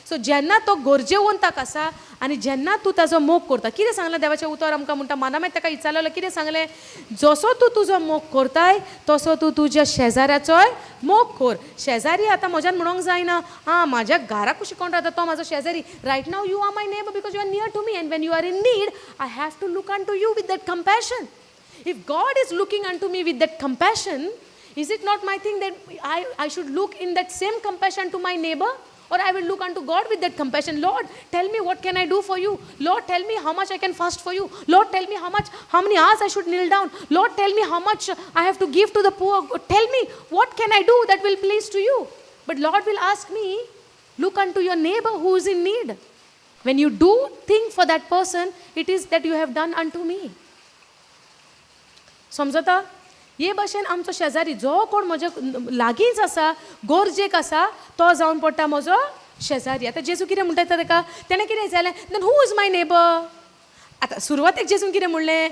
A: सो जेन्ना तो गरजेवंताक आसा आनी जेन्ना तूं ताजो मोग करता, कितें सांगलें देवाचें उतर आमकां म्हणटा, मानामेत ताका विचारलेलो कितें सांगलें, जसो तूं तुजो मोग करताय तसो तूं तुज्या शेजाऱ्याचोय मोग कर. शेजारी आतां म्हज्यान म्हणोंक जायना आं म्हाज्या घरा कुशीक कोण रावता तो म्हाजो शेजारी. Right now you are my neighbour because you are near to me and when you are in need I have to look unto you with that compassion. If God is looking unto me with that compassion, is it not my thing that I should look in that same compassion to my neighbour? Or I will look unto God with that compassion. Lord, tell me what can I do for you. Lord, tell me how much I can fast for you. Lord, tell me how many hours I should kneel down. Lord, tell me how much I have to give to the poor. Tell me what can I do that will please to you. But Lord will ask me, look unto your neighbor who is in need. When you do thing for that person, it is that you have done unto me. समजता? हे भाशेन आमचो शेजारी जो कोण म्हज्या लागींच आसा, गरजेक आसा, तो जावन पडटा म्हजो शेजारी. आतां जेजू कितें म्हणटा ताका, तेणें कितें विचारलें, then who is my neighbour? आतां सुरवातेक जेजून कितें म्हणलें,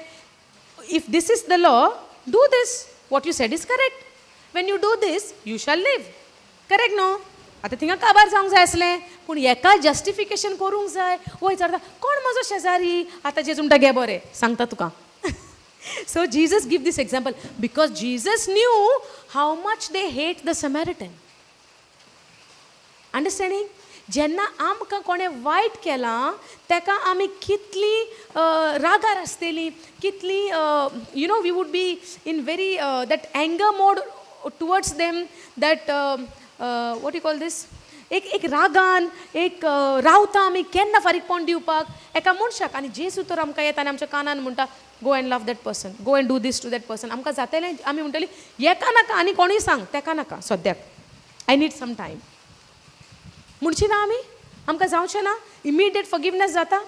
A: if this is the law, do this, what you said is correct, when you do this you shall live, correct न्हू? आतां थिंगा काबार जावंक जाय आसलें, पूण हेका जस्टिफिकेशन करूंक जाय. वो विचारता कोण म्हजो शेजारी? आतां जेजू म्हणटा घे बरें सांगता तुका. So Jesus give this example because Jesus knew how much they hate the Samaritan. Understanding? जेन्ना आमकां कोणें वायट केलां तेका आमी कितली रागार आसतली, कितली you know we would be in very that anger mode towards them, that what you call this, एक एक रागान एक रावता आमी केन्ना फारीकपण दिवपाक एका मनशाक. आनी जेजू तर आमकां येता आनी आमच्या कानान म्हणटा, go and love that person, go and do this to that person. आमकां जातलें, आमी म्हणटली हेका नाका आनी कोणूय सांग तेका नाका, सद्याक I need some time म्हणची ना आमी, आमकां जावचें ना, इमिडिएट फॉरगिवनेस जाता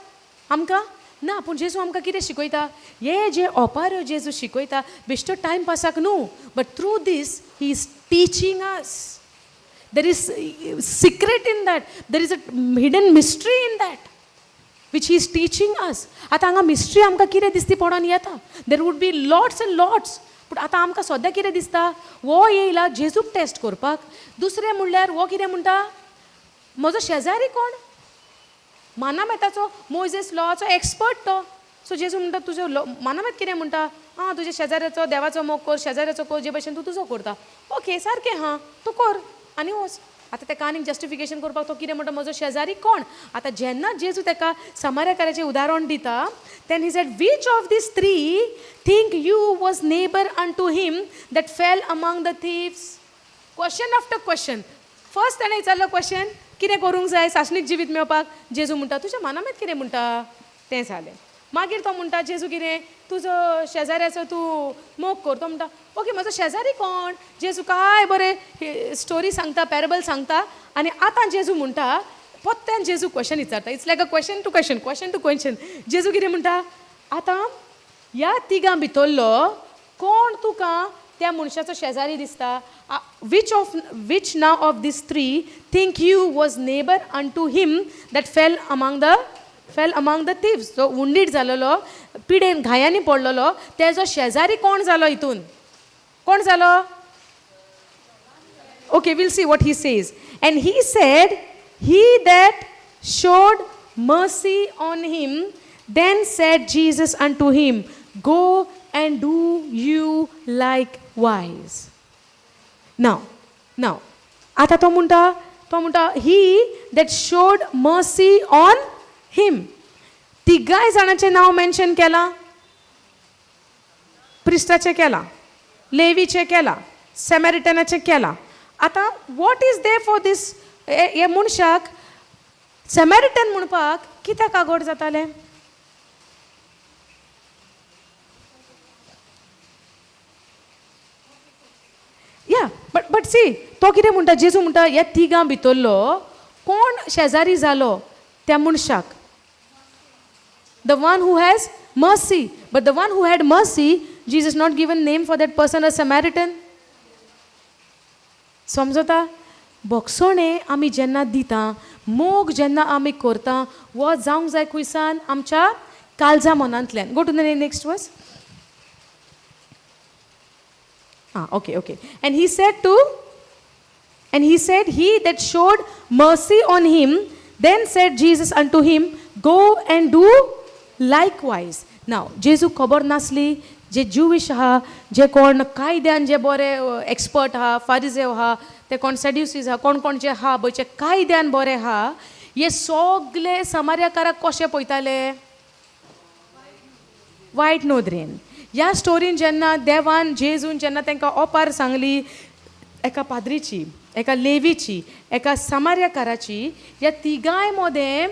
A: आमकां ना. पूण जेजू आमकां कितें शिकयता, हे जे ओपाऱ्यो जेजू शिकयता बेश्टो टायमपासाक न्हू, but through this he is teaching us. There is secret in that, there is a hidden mystery in that which he is teaching us. आतां हांगा मिस्ट्री आमकां कितें दिसती पडोन येता, there would be lots and lots. पूण आतां आमकां सद्या कितें दिसता, हो येयला जेजूक टेस्ट करपाक. दुसरें म्हणल्यार हो कितें म्हणटा, म्हजो शेजारी कोण, मानामेताचो मोयजेस लॉचो एक्सपर्ट तो. सो जेजू म्हणटा तुजो मानामेत कितें म्हणटा, आं तुज्या शेजाऱ्याचो देवाचो मोग कर, शेजाऱ्याचो कर जे भशेन तूं तुजो करता, ओके सारकें हां तूं कर आनी वच. आतां तेका आनीक जस्टिफिकेशन करपाक तो कितें म्हणटा, म्हजो शेजारी कोण. आतां जेन्ना जेजू तेका समार्याकाराचें उदाहरण दिता, then he said which of these three think you was neighbour unto him that fell among the thieves. Question after question. First ताणें विचारलो क्वेश्चन, कितें करूंक जाय सासणीक जिवीत मेळपाक. जेजू म्हणटा तुज्या मनामेत कितें म्हणटा तें जालें. मागीर तो म्हणटा जेजू कितें तुजो शेजाऱ्याचो तूं मोग कर. तो म्हणटा ओके म्हजो शेजारी कोण. जेजू काय बरें स्टोरी सांगता, पॅरेबल सांगता. आनी आतां जेजू म्हणटा पोत्त्यान जेजू क्वेश्चन विचारता, it's like a question to question, question to question. जेजू कितें म्हणटा, आतां ह्या तिगां भितरलो कोण तुका त्या मनशाचो शेजारी दिसता? Which now of these three think you was neighbour unto him that fell among the thieves. जो वुंडीड जालेलो, पिडेन घायांनी पडलेलो, तेजो शेजारी कोण जालो? हितून कोण जालो? Okay, we'll see what he says. And he said, he that showed mercy on him, then said Jesus unto him, go and do you likewise. Now, आतां तो म्हणटा he that showed mercy on him. तिगाय जाणांचें नांव mention केलां, प्रिस्टाचें केलां, लेवीचें केलां, सेमेरिटनाचें केलां. आतां what is there for this? हे मनशाक सेमेरिटन म्हणपाक कित्याक आगोड जातालें? या बट सी तो कितें म्हणटा, जेजू म्हणटा ह्या तिगां भितरलो कोण शेजारी जालो त्या मनशाक? The one who has mercy. But the one who had mercy, Jesus not given name for that person a Samaritan. समजता? बोगसोणें आमी जेन्ना दिता, मोग जेन्ना आमी करता, हो जावंक जाय खुयसान आमच्या काळजा मनांतल्यान. Go to the next verse. Ah, okay. And he said to And he said, he that showed mercy on him. Then said Jesus unto him, go and do likewise. Now जेजूक खबर नासली जे ज्युविश आहा, जे कोण कायद्यान जे बरे एक्सपर्ट आहा, फारिजेव आहा, ते कोण सॅड्युसीज आहा, कोण कोण जे आहा पळय, जे कायद्यान बरे आहा, हे सगले समार्याकाराक कशे पळयताले? वायट नदरेन. ह्या स्टोरीन जेन्ना देवान जेजून जेन्ना तांकां ओपार सांगली एका पाद्रीची, एका लेवीची, एका समार्याकाराची, ह्या तिगांय मदें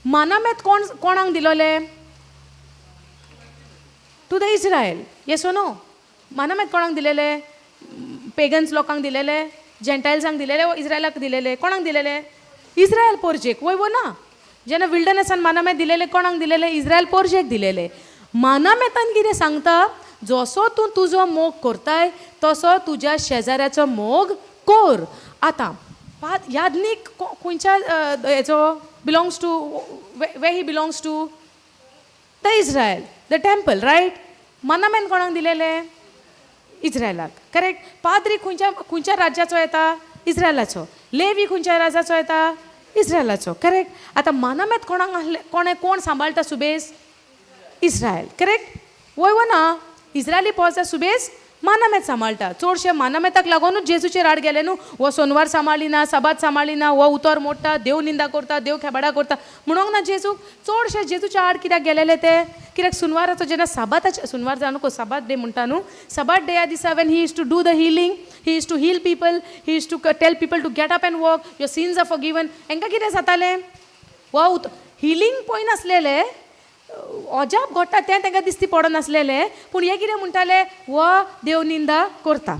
A: मानामेत कोण कोणाक दिलोले? To the Israel. Yes or no? मानामेत कोणाक दिलेले? पेगन्स लोकांक दिलेले, जेंटायल्सांक दिलेले वो इस्रायलाक दिलेले? कोणाक दिलेले? इस्रायल पोरजेक. वय वो ना? जेन्ना विल्डरनेसान मानामेत दिलेले कोणाक दिलेले? इस्रायल पोरजेक दिलेले. मानामेतान कितें सांगता? जसो तूं तुजो मोग करताय तसो तुज्या शेजाऱ्याचो मोग कर. आतां यादनीक खंयच्या हेचो belongs to, where he belongs to? The Israel, the temple, right? मानामेन कोणाक दिलेले? इस्रायलाक, करेक्ट. पाद्री खंयच्या खंयच्या राज्याचो येता? इस्रायलाचो. लेवी खंयच्या राज्याचो येता? इस्रायलाचो, करेक्ट. आतां मानामेत कोणाक आहले? कोणें कोण सांबाळटा सुबेज? इस्रायल, करेक्ट. वय वो ना? इस्रायली पोरसा सुबेज मानामेत सांबाळटा. चडशे मानामेताक लागोनूच जेजूचेर आड गेले न्हू. हो सोनवार सांबाळिना, साबात सांबाळिना, हो उतर मोडटा, देव निंदा करता, देव खेबाडा करता म्हणूंक ना जेजूक. चडशे जेजूच्या आड कित्याक गेलेले ते? कित्याक सुनवाराचो जेन्ना साबाताचे, सुनवार जावं नको, साबात डे म्हणटा न्हू, साबात डेया दिसा when he is to do the healing, he is to heal people, he is to tell people to get up and walk, your sins are forgiven, हेंकां कितें जातालें? हो हिलींग पळयनासलेले, अजाप घडटा तें तांकां दिसती पडनासलेलें, पूण हे कितें म्हणटाले? हो देव निंदा करता.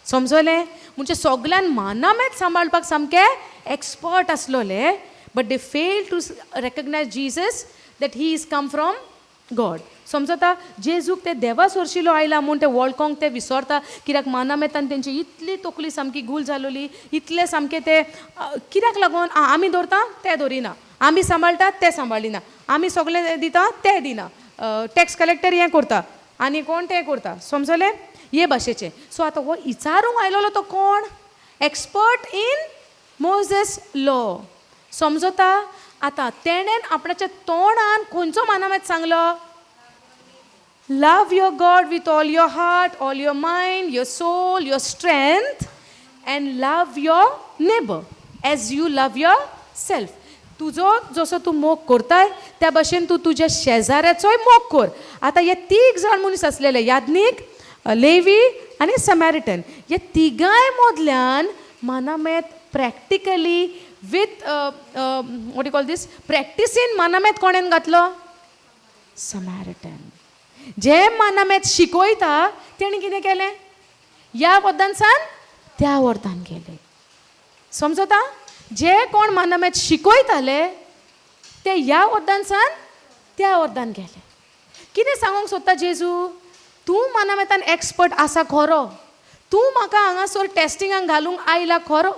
A: समजलें? म्हणजे सगल्यान मानामेत सांबाळपाक सामके expert आसलोले, but they fail to recognise Jesus that he is come from God. समजता? जेजूक ते देवा सोरशिलो आयला म्हूण ते वळखोंक ते विसरता, कित्याक मानामेतान तेंची इतली तकली सामकी गूल जालोली, इतले सामके ते कित्याक लागून आमी दवरता ते दवरिना, आमी सांबाळटा ते सांबाळिना, आमी सगळें दिता ते दिना, टॅक्स कलेक्टर हें करता आनी कोण तें करता. समजलें? हे भाशेचें. सो आतां हो विचारूंक आयलोलो तो कोण? एक्सपर्ट इन मोझस लॉ. समजता? आतां तेणेन आपणाच्या तोंडान खंयचो मानामेत सांगलो? Love your God with all your heart, all your mind, your soul, your strength, and love your neighbor as you love yourself. तुजो जसो तूं मोग करताय त्या भशेन तूं तुज्या शेजाऱ्याचोय मोग कर. आतां हे तीग जाण मनीस आसलेले, याज्ञीक, लेवी आनी समॅरिटन, हे तिगांय मदल्यान मानामेत practically with what you call this प्रॅक्टिसीन मानामेत कोणेन घातलो? समॅरिटन. जे मानामेत शिकयता तेणी कितें केलें? ह्या वरदानसान त्या वरदान गेलें. समजता? जे कोण मानामेत शिकयताले ते ह्या वरदानसान त्या वरदान गेले. कितें सांगूंक सोदता जेजू? तूं मानामेतान एक्सपर्ट आसा खरो, तूं म्हाका हांगासर टेस्टिंगाक घालूंक आयला खरो,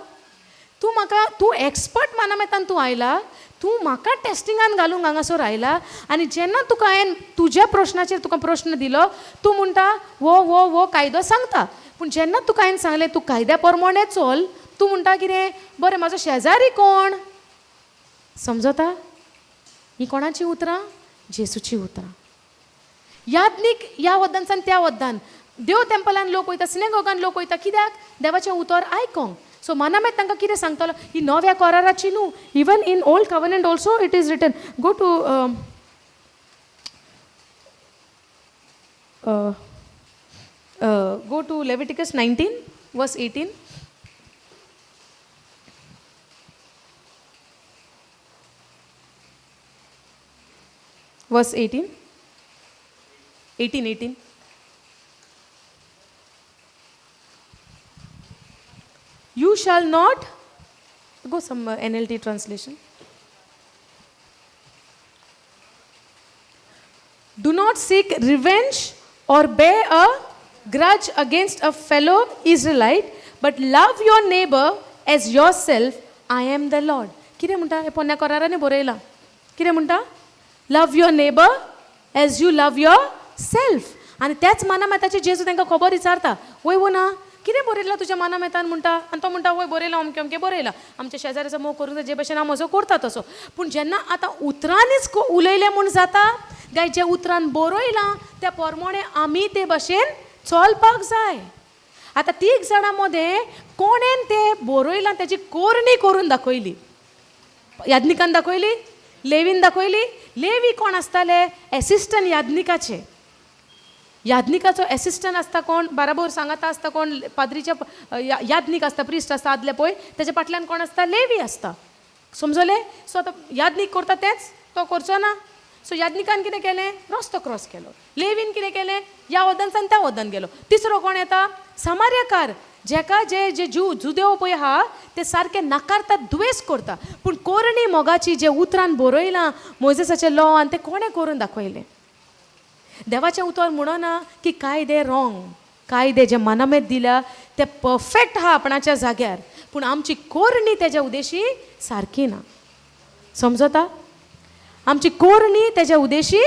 A: तूं म्हाका तूं एक्सपर्ट मानामेतान तूं आयला, तूं म्हाका टेस्टिंगान घालूंक हांगासर आयला, आनी जेन्ना तुका हांवें तुज्या प्रश्नाचेर तुका प्रश्न दिलो तूं म्हणटा हो हो हो कायदो सांगता, पूण जेन्ना तुका हांवें सांगलें तूं कायद्या प्रमाणे चल, तूं म्हणटा कितें? बरें, म्हाजो शेजारी कोण? समजता? ही कोणाची उतरां? जेजूची उतरां. याज्ञीक ह्या वद्दानसान त्या वद्दान देव टेम्पलान लोक वयता, सिनेगॉगान लोक वयता, कित्याक? देवाचें उतर आयकोंक. सो मानामेत तांकां कितें सांगतालो? ही नव्या कराराची न्हू, even in old covenant also it is written. Go to Leviticus 19 verse 18. Verse 18, 18, 18. You shall not go, some NLT translation. Do not seek revenge or bear a grudge against a fellow Israelite, but love your neighbor as yourself. I am the Lord. कितें म्हणटा? हें पोन्न्या करारांनी बरयलां. कितें म्हणटा? Love your neighbor as you love yourself. आनी त्याच मानामेताची जेजू तांकां खबर विचारता, वय वो ना? कितें बरयलां तुज्या मानामेतान म्हणटा आनी तो म्हणटा वय बरयलां अमकें अमकें बरयलां, आमच्या शेजाऱ्याचो मोग करूंक जाय जे भशेन हांव म्हजो करता तसो. पूण जेन्ना आतां उतरांनीच उलयलें म्हूण जाता काय जे उतरान बरयलां त्या प्रमाणे आमी ते भशेन चलपाक जाय. आतां तीग जाणां मदें कोणेन तें बरयलां तेजी कोरणी करून दाखयली? याज्ञिकान दाखयली, लेवीन दाखयली. लेवी कोण आसताले? एसिस्टंट याज्ञिकाचे. याज्ञिकाचो एसिस्टंट आसता कोण? बराबर सांगाता आसता कोण? पाद्रीच्या याज्ञिक आसता, प्रिस्ट आसता आदले पळय, तेच्या फाटल्यान कोण आसता? लेवी आसता. समजलें? सो आतां याज्ञीक करता तेंच तो करचो ना. सो याज्ञिकान कितें केलें? रस्तो क्रॉस केलो. लेवीन कितें केलें? ह्या वदान त्या वदान गेलो. तिसरो कोण येता? समार्यकार, जेका जे जे जू जुदेव पळय आहा ते सारके नाकारतात, दुवेस करता. पूण कोरणी मोगाची जे उतरान बरयलां मोजेसाचें लॉ आनी तें कोणें करून दाखयलें? देवाचें उतर म्हणना की कायदे रोंग, कायदे जे मनामेत दिल्या ते परफेक्ट आहा आपणाच्या जाग्यार, पूण आमची कोरणी तेज्या उदेशी सारकी ना. समजता? आमची कोरणी तेज्या उदेशी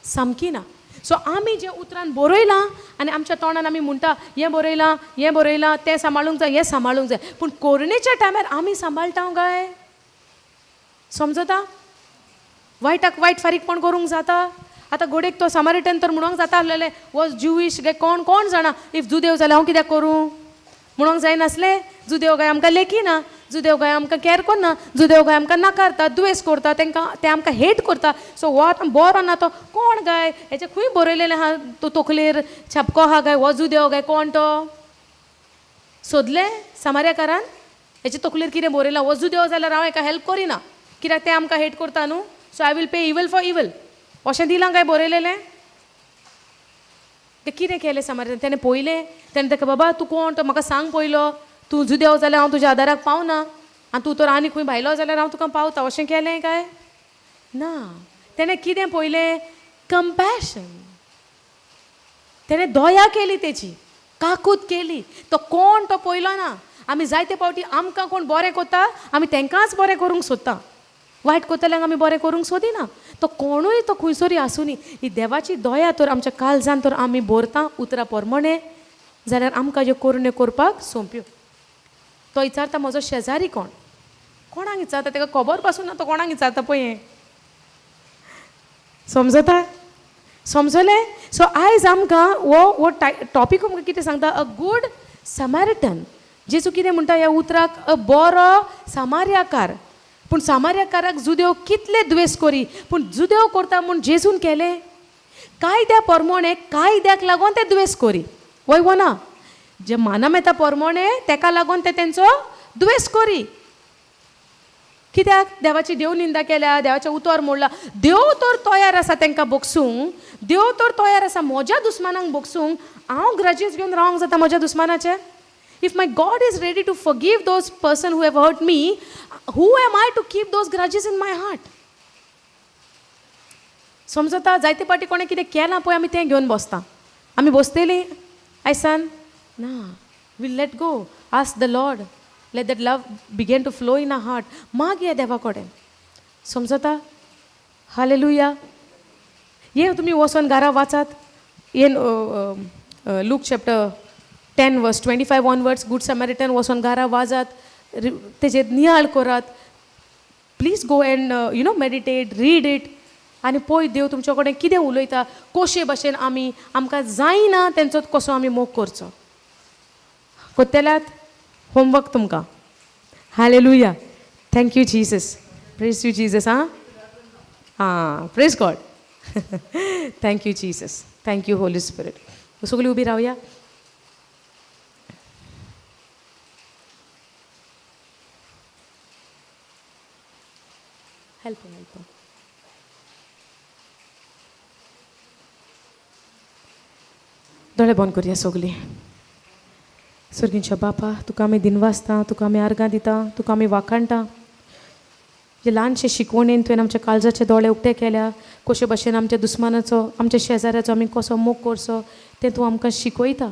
A: सामकी ना. सो आमी जें उतरान बरयलां आनी आमच्या तोंडान आमी म्हणटा हें बरयलां, हें बरयलां, तें सांबाळूंक जाय, हें सांबाळूंक जाय, पूण कोरणेच्या टायमार आमी सांबाळटा काय? समजता? वायटाक वायट फारीकपण करूंक जाता? आतां घोडेक तो समारिटन तर म्हणूंक जाता आसलेलें वॉज ज्युवीश काय कोण कोण जाणा, if जुदेव जाल्यार हांव कित्याक करूं म्हणूंक जायनासलें? जुदेव काय आमकां लेखिना, जुदेव काय आमकां कॅर करना, जुदेव काय आमकां नाकारता, दुवेस करता, तांकां ते आमकां हेट करता. सो हो आतां बरो ना, तो कोण काय? हेचें खंय बरयलेलें आहा? तो तकलेर छापको आहा काय हो जुदेव काय कोण तो? सोदलें समार्याकारान हेचे तकलेर कितें बरयलां? हो जुदेव जाल्यार हांव हेका हेल्प करिना, कित्याक ते आमकां हेट करता न्हू, so I will pay evil for evil, अशें दिलां काय बरयलेलें? तें कितें केलें समार्यान? तेणें पळयलें, तेणें ताका बाबा तूं कोण तो म्हाका सांग पयलो, तूं जुदेव जाल्यार हांव तुज्या आदाराक पावना आनी तूं तर आनी खंय भायलो जाल्यार हांव तुका पावता, अशें केलें काय ना? तेणें कितें पळयलें? कंपॅशन. तेणें दया केली, तेजी काकूत केली. तो कोण तो पळयलो ना. आमी जायते फावटी आमकां कोण बरें करता आमी तांकांच बरें करूंक सोदता, वायट करतल्यांक आमी बरें करूंक सोदिना. तो कोणूय तो खंयसरूय आसुनी, ही देवाची दया तर आमच्या काळजान तर आमी भरता उतरां प्रमाणे जाल्यार आमकां ज्यो कोरण्यो करपाक सोंप्यो. तो विचारता म्हजो शेजारी कोण? कोणाक विचारता? ताका खबर पासून ना तो कोणाक विचारता पळय हें. समजता? समजलें? सो आयज आमकां हो हो टॉपीक आमकां कितें सांगता? A good Samaritan. जेजू कितें म्हणटा ह्या उतराक? अ बरो समार्याकार. पूण सामार्याकाराक जुदेव कितले द्वेस करी, पूण जुदेव करता म्हूण जेजून केलें? कायद्या प्रमाणे, कायद्याक लागून ते द्वेस करी वय वो ना? जे मानम येता प्रमाणे तेका लागून ते तेंचो द्वेस करी. कित्याक? देवाची देव निंदा केल्या, देवाचें उतर मोडलां. देव तर तयार आसा तांकां बोगसूंक, देव तर तयार आसा म्हज्या दुस्मानांक बोगसूंक, हांव ग्रजीस घेवन रावंक जाता म्हज्या दुस्मानाचें? If my God is ready to forgive those person who have hurt me, who am I to keep those grudges in my heart? समजता? जायते फावटी कोणें कितें केलां पळय आमी तें घेवन बसता. आमी बसतलीं आयसान ना, we'll let go. Ask the Lord, let that love begin to flow in our heart. मागया देवा कडेन. समजता? हालेलुया. हे तुमी वचोन घरा वाचात हे Luke chapter 10 verse 25 onwards, Good Samaritan. वचोन घरा वाजात, तेजेर नियाळ करात. Please go and meditate, read it आनी पळय देव तुमच्या कडेन कितें उलयता, कशे भशेन आमी आमकां जायना तेंचो कसो आमी मोग करचो. कोत्तेल्यात होमवर्क तुमकां. Hallelujah. Thank you Jesus. Praise you Jesus. आं आं, praise God. Thank you Jesus. Thank you Holy Spirit. सगळीं उबी रावया. Help help. दोळे बंद करया सगळीं. सर्गींच्या बापा, तुका आमी दिनवासता, तुका आमी आर्गां दिता, तुका आमी वाखाणटा. जे ल्हानशे शिकवणेन तुवें आमच्या काळजाचे दोळे उक्ते केल्या, कशे भशेन आमच्या दुस्मानाचो, आमच्या शेजाऱ्याचो आमी कसो मोग करचो तें तूं आमकां शिकयता.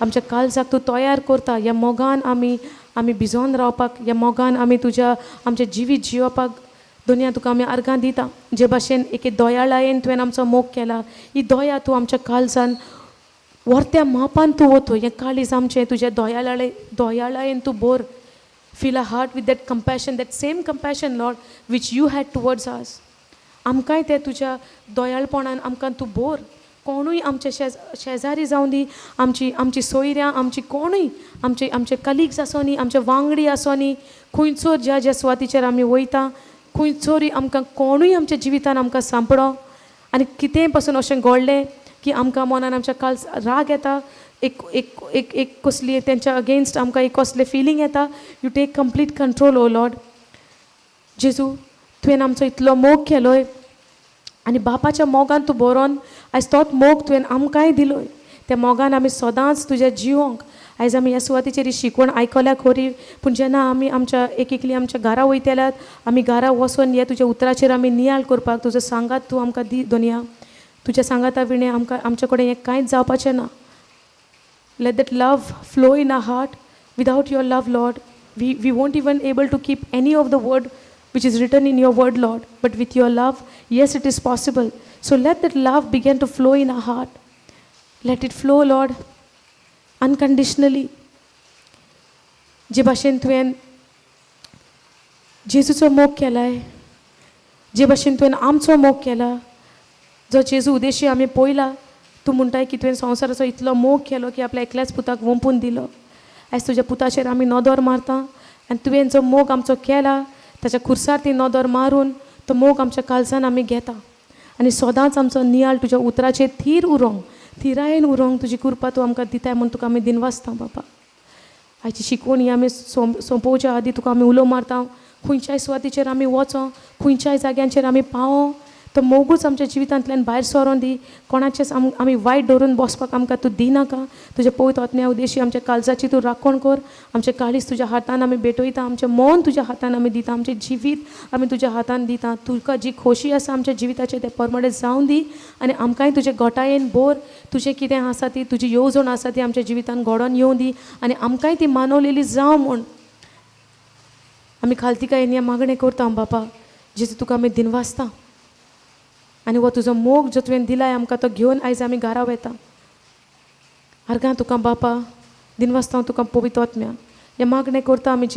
A: आमच्या काळजाक तूं तयार करता ह्या मोगान आमी भिजोन रावपाक, ह्या मोगान आमी तुज्या आमचें जिवीत जियोवपाक. दोनया, तुका आमी आर्गां दिता. जे भाशेन एके दयाळायेन तुवें आमचो मोग केला, ही दया तूं आमच्या काळजान वर्त्या मापान तूं वतो. हें काळीज आमचें तुज्या दोयाळे दोयाळायेन तूं भर. Fill our heart with that compassion, that same compassion, Lord, which you had towards us. आमकांय तें तुज्या दोयाळपणान आमकां तूं भर. कोणूय आमचे शेजारी जावं दी, आमची आमची सोयऱ्यां, आमची कोणूय, आमचे आमचे कलिग्स आसोनी, न्ही, आमचे वांगडी आसोनी, न्ही, खंयचोर ज्या ज्या सुवातीचेर आमी वयता खंयचोरूय आमकां कोणूय आमच्या जिवितान आमकां सांपडो आनी कितेंय पासून अशें घडलें की आमकां मनान आमच्या काल राग येता, एक एक एक एक कसली तेंच्या अगेन्स्ट आमकां एक कसलें फिलींग येता, you take complete control, O Lord. जेजू, तुवें आमचो इतलो मोग केलोय आनी बापाच्या मोगान तूं बरोवन आयज तोच मोग तुवें आमकांय दिलोय. त्या मोगान आमी सदांच तुज्या जिवोंक. आयज आमी ह्या सुवातेचेर ही शिकवण आयकल्या खरी, पूण जेन्ना आमी आमच्या एक एकली आमच्या घरा वयतल्यात, आमी घरा वचोन हे तुज्या उतराचेर आमी नियाळ करपाक तुजो सांगात तूं आमकां दी. दोनया तुज्या सांगाता विणें आमकां आमचे कडेन हें कांयच जावपाचें ना. Let that love flow in our heart. Without your love, Lord, we won't even able to keep any of the word which is written in your word, Lord. But with your love, yes, it is possible. So let that love begin to flow in our heart. Let it flow, Lord, unconditionally. जे भाशेन तुवें जेजूचो मोग केलाय, जे भाशेन तुवें आमचो मोग केला, जो जेजू उदेशी आमी पळयला, तूं म्हणटाय की तुवें संवसाराचो इतलो मोग केलो की आपल्या एकल्याच पुताक वंपून दिलो. आयज तुज्या पुताचेर आमी नदर मारता आनी तुवें जो मोग आमचो केला ताच्या खुर्सार ती नदर मारून तो मोग आमच्या काळजान आमी घेता आनी सदांच आमचो नियाळ तुज्या उतराचेर थीर उरोंक, थिरायेन उरोंक तुजी कृपा तूं आमकां दिताय म्हूण तुका आमी दिनवासता बाबा. आयची शिकवण ही आमी सोंपोवच्या आदी तुका आमी उलो मारता. खंयच्याय सुवातीचेर आमी वचों, खंयच्याय जाग्यांचेर आमी पावों, तो मोगूच आमच्या जिवितांतल्यान भायर सरोन दी. कोणाचेच आमी वायट दवरून बसपाक आमकां तूं दिनाका. तुज्या पवित्र आत्म्या उदेशी आमच्या काळजाची तूं राखण कर. आमचें काळीज तुज्या हातान आमी भेटयता, आमचें मन तुज्या हातान आमी दिता, आमचें जिवीत आमी तुज्या हातान दिता. तुका जी खोशी आसा आमच्या जिविताचेर तें परमडे जावन दी आनी आमकांय तुजे गोटायेन भर. तुजें कितें आसा ती तुजी येवजण आसा ती आमच्या जिवितान घडोवन येवं दी आनी आमकांय ती मानवलेली जावं म्हूण आमी खालतीकायेन हें मागणें करता बापा. जेजू, तुका आमी दिनवासता आनी हो तुजो मोग जो तुवें दिलाय आमकां तो घेवन आयज आमी घरा वता. आर्गां तुका बापा, दिनवासता तुका पवित्र आत्म्या. हें मागणें करता आमी जेजू.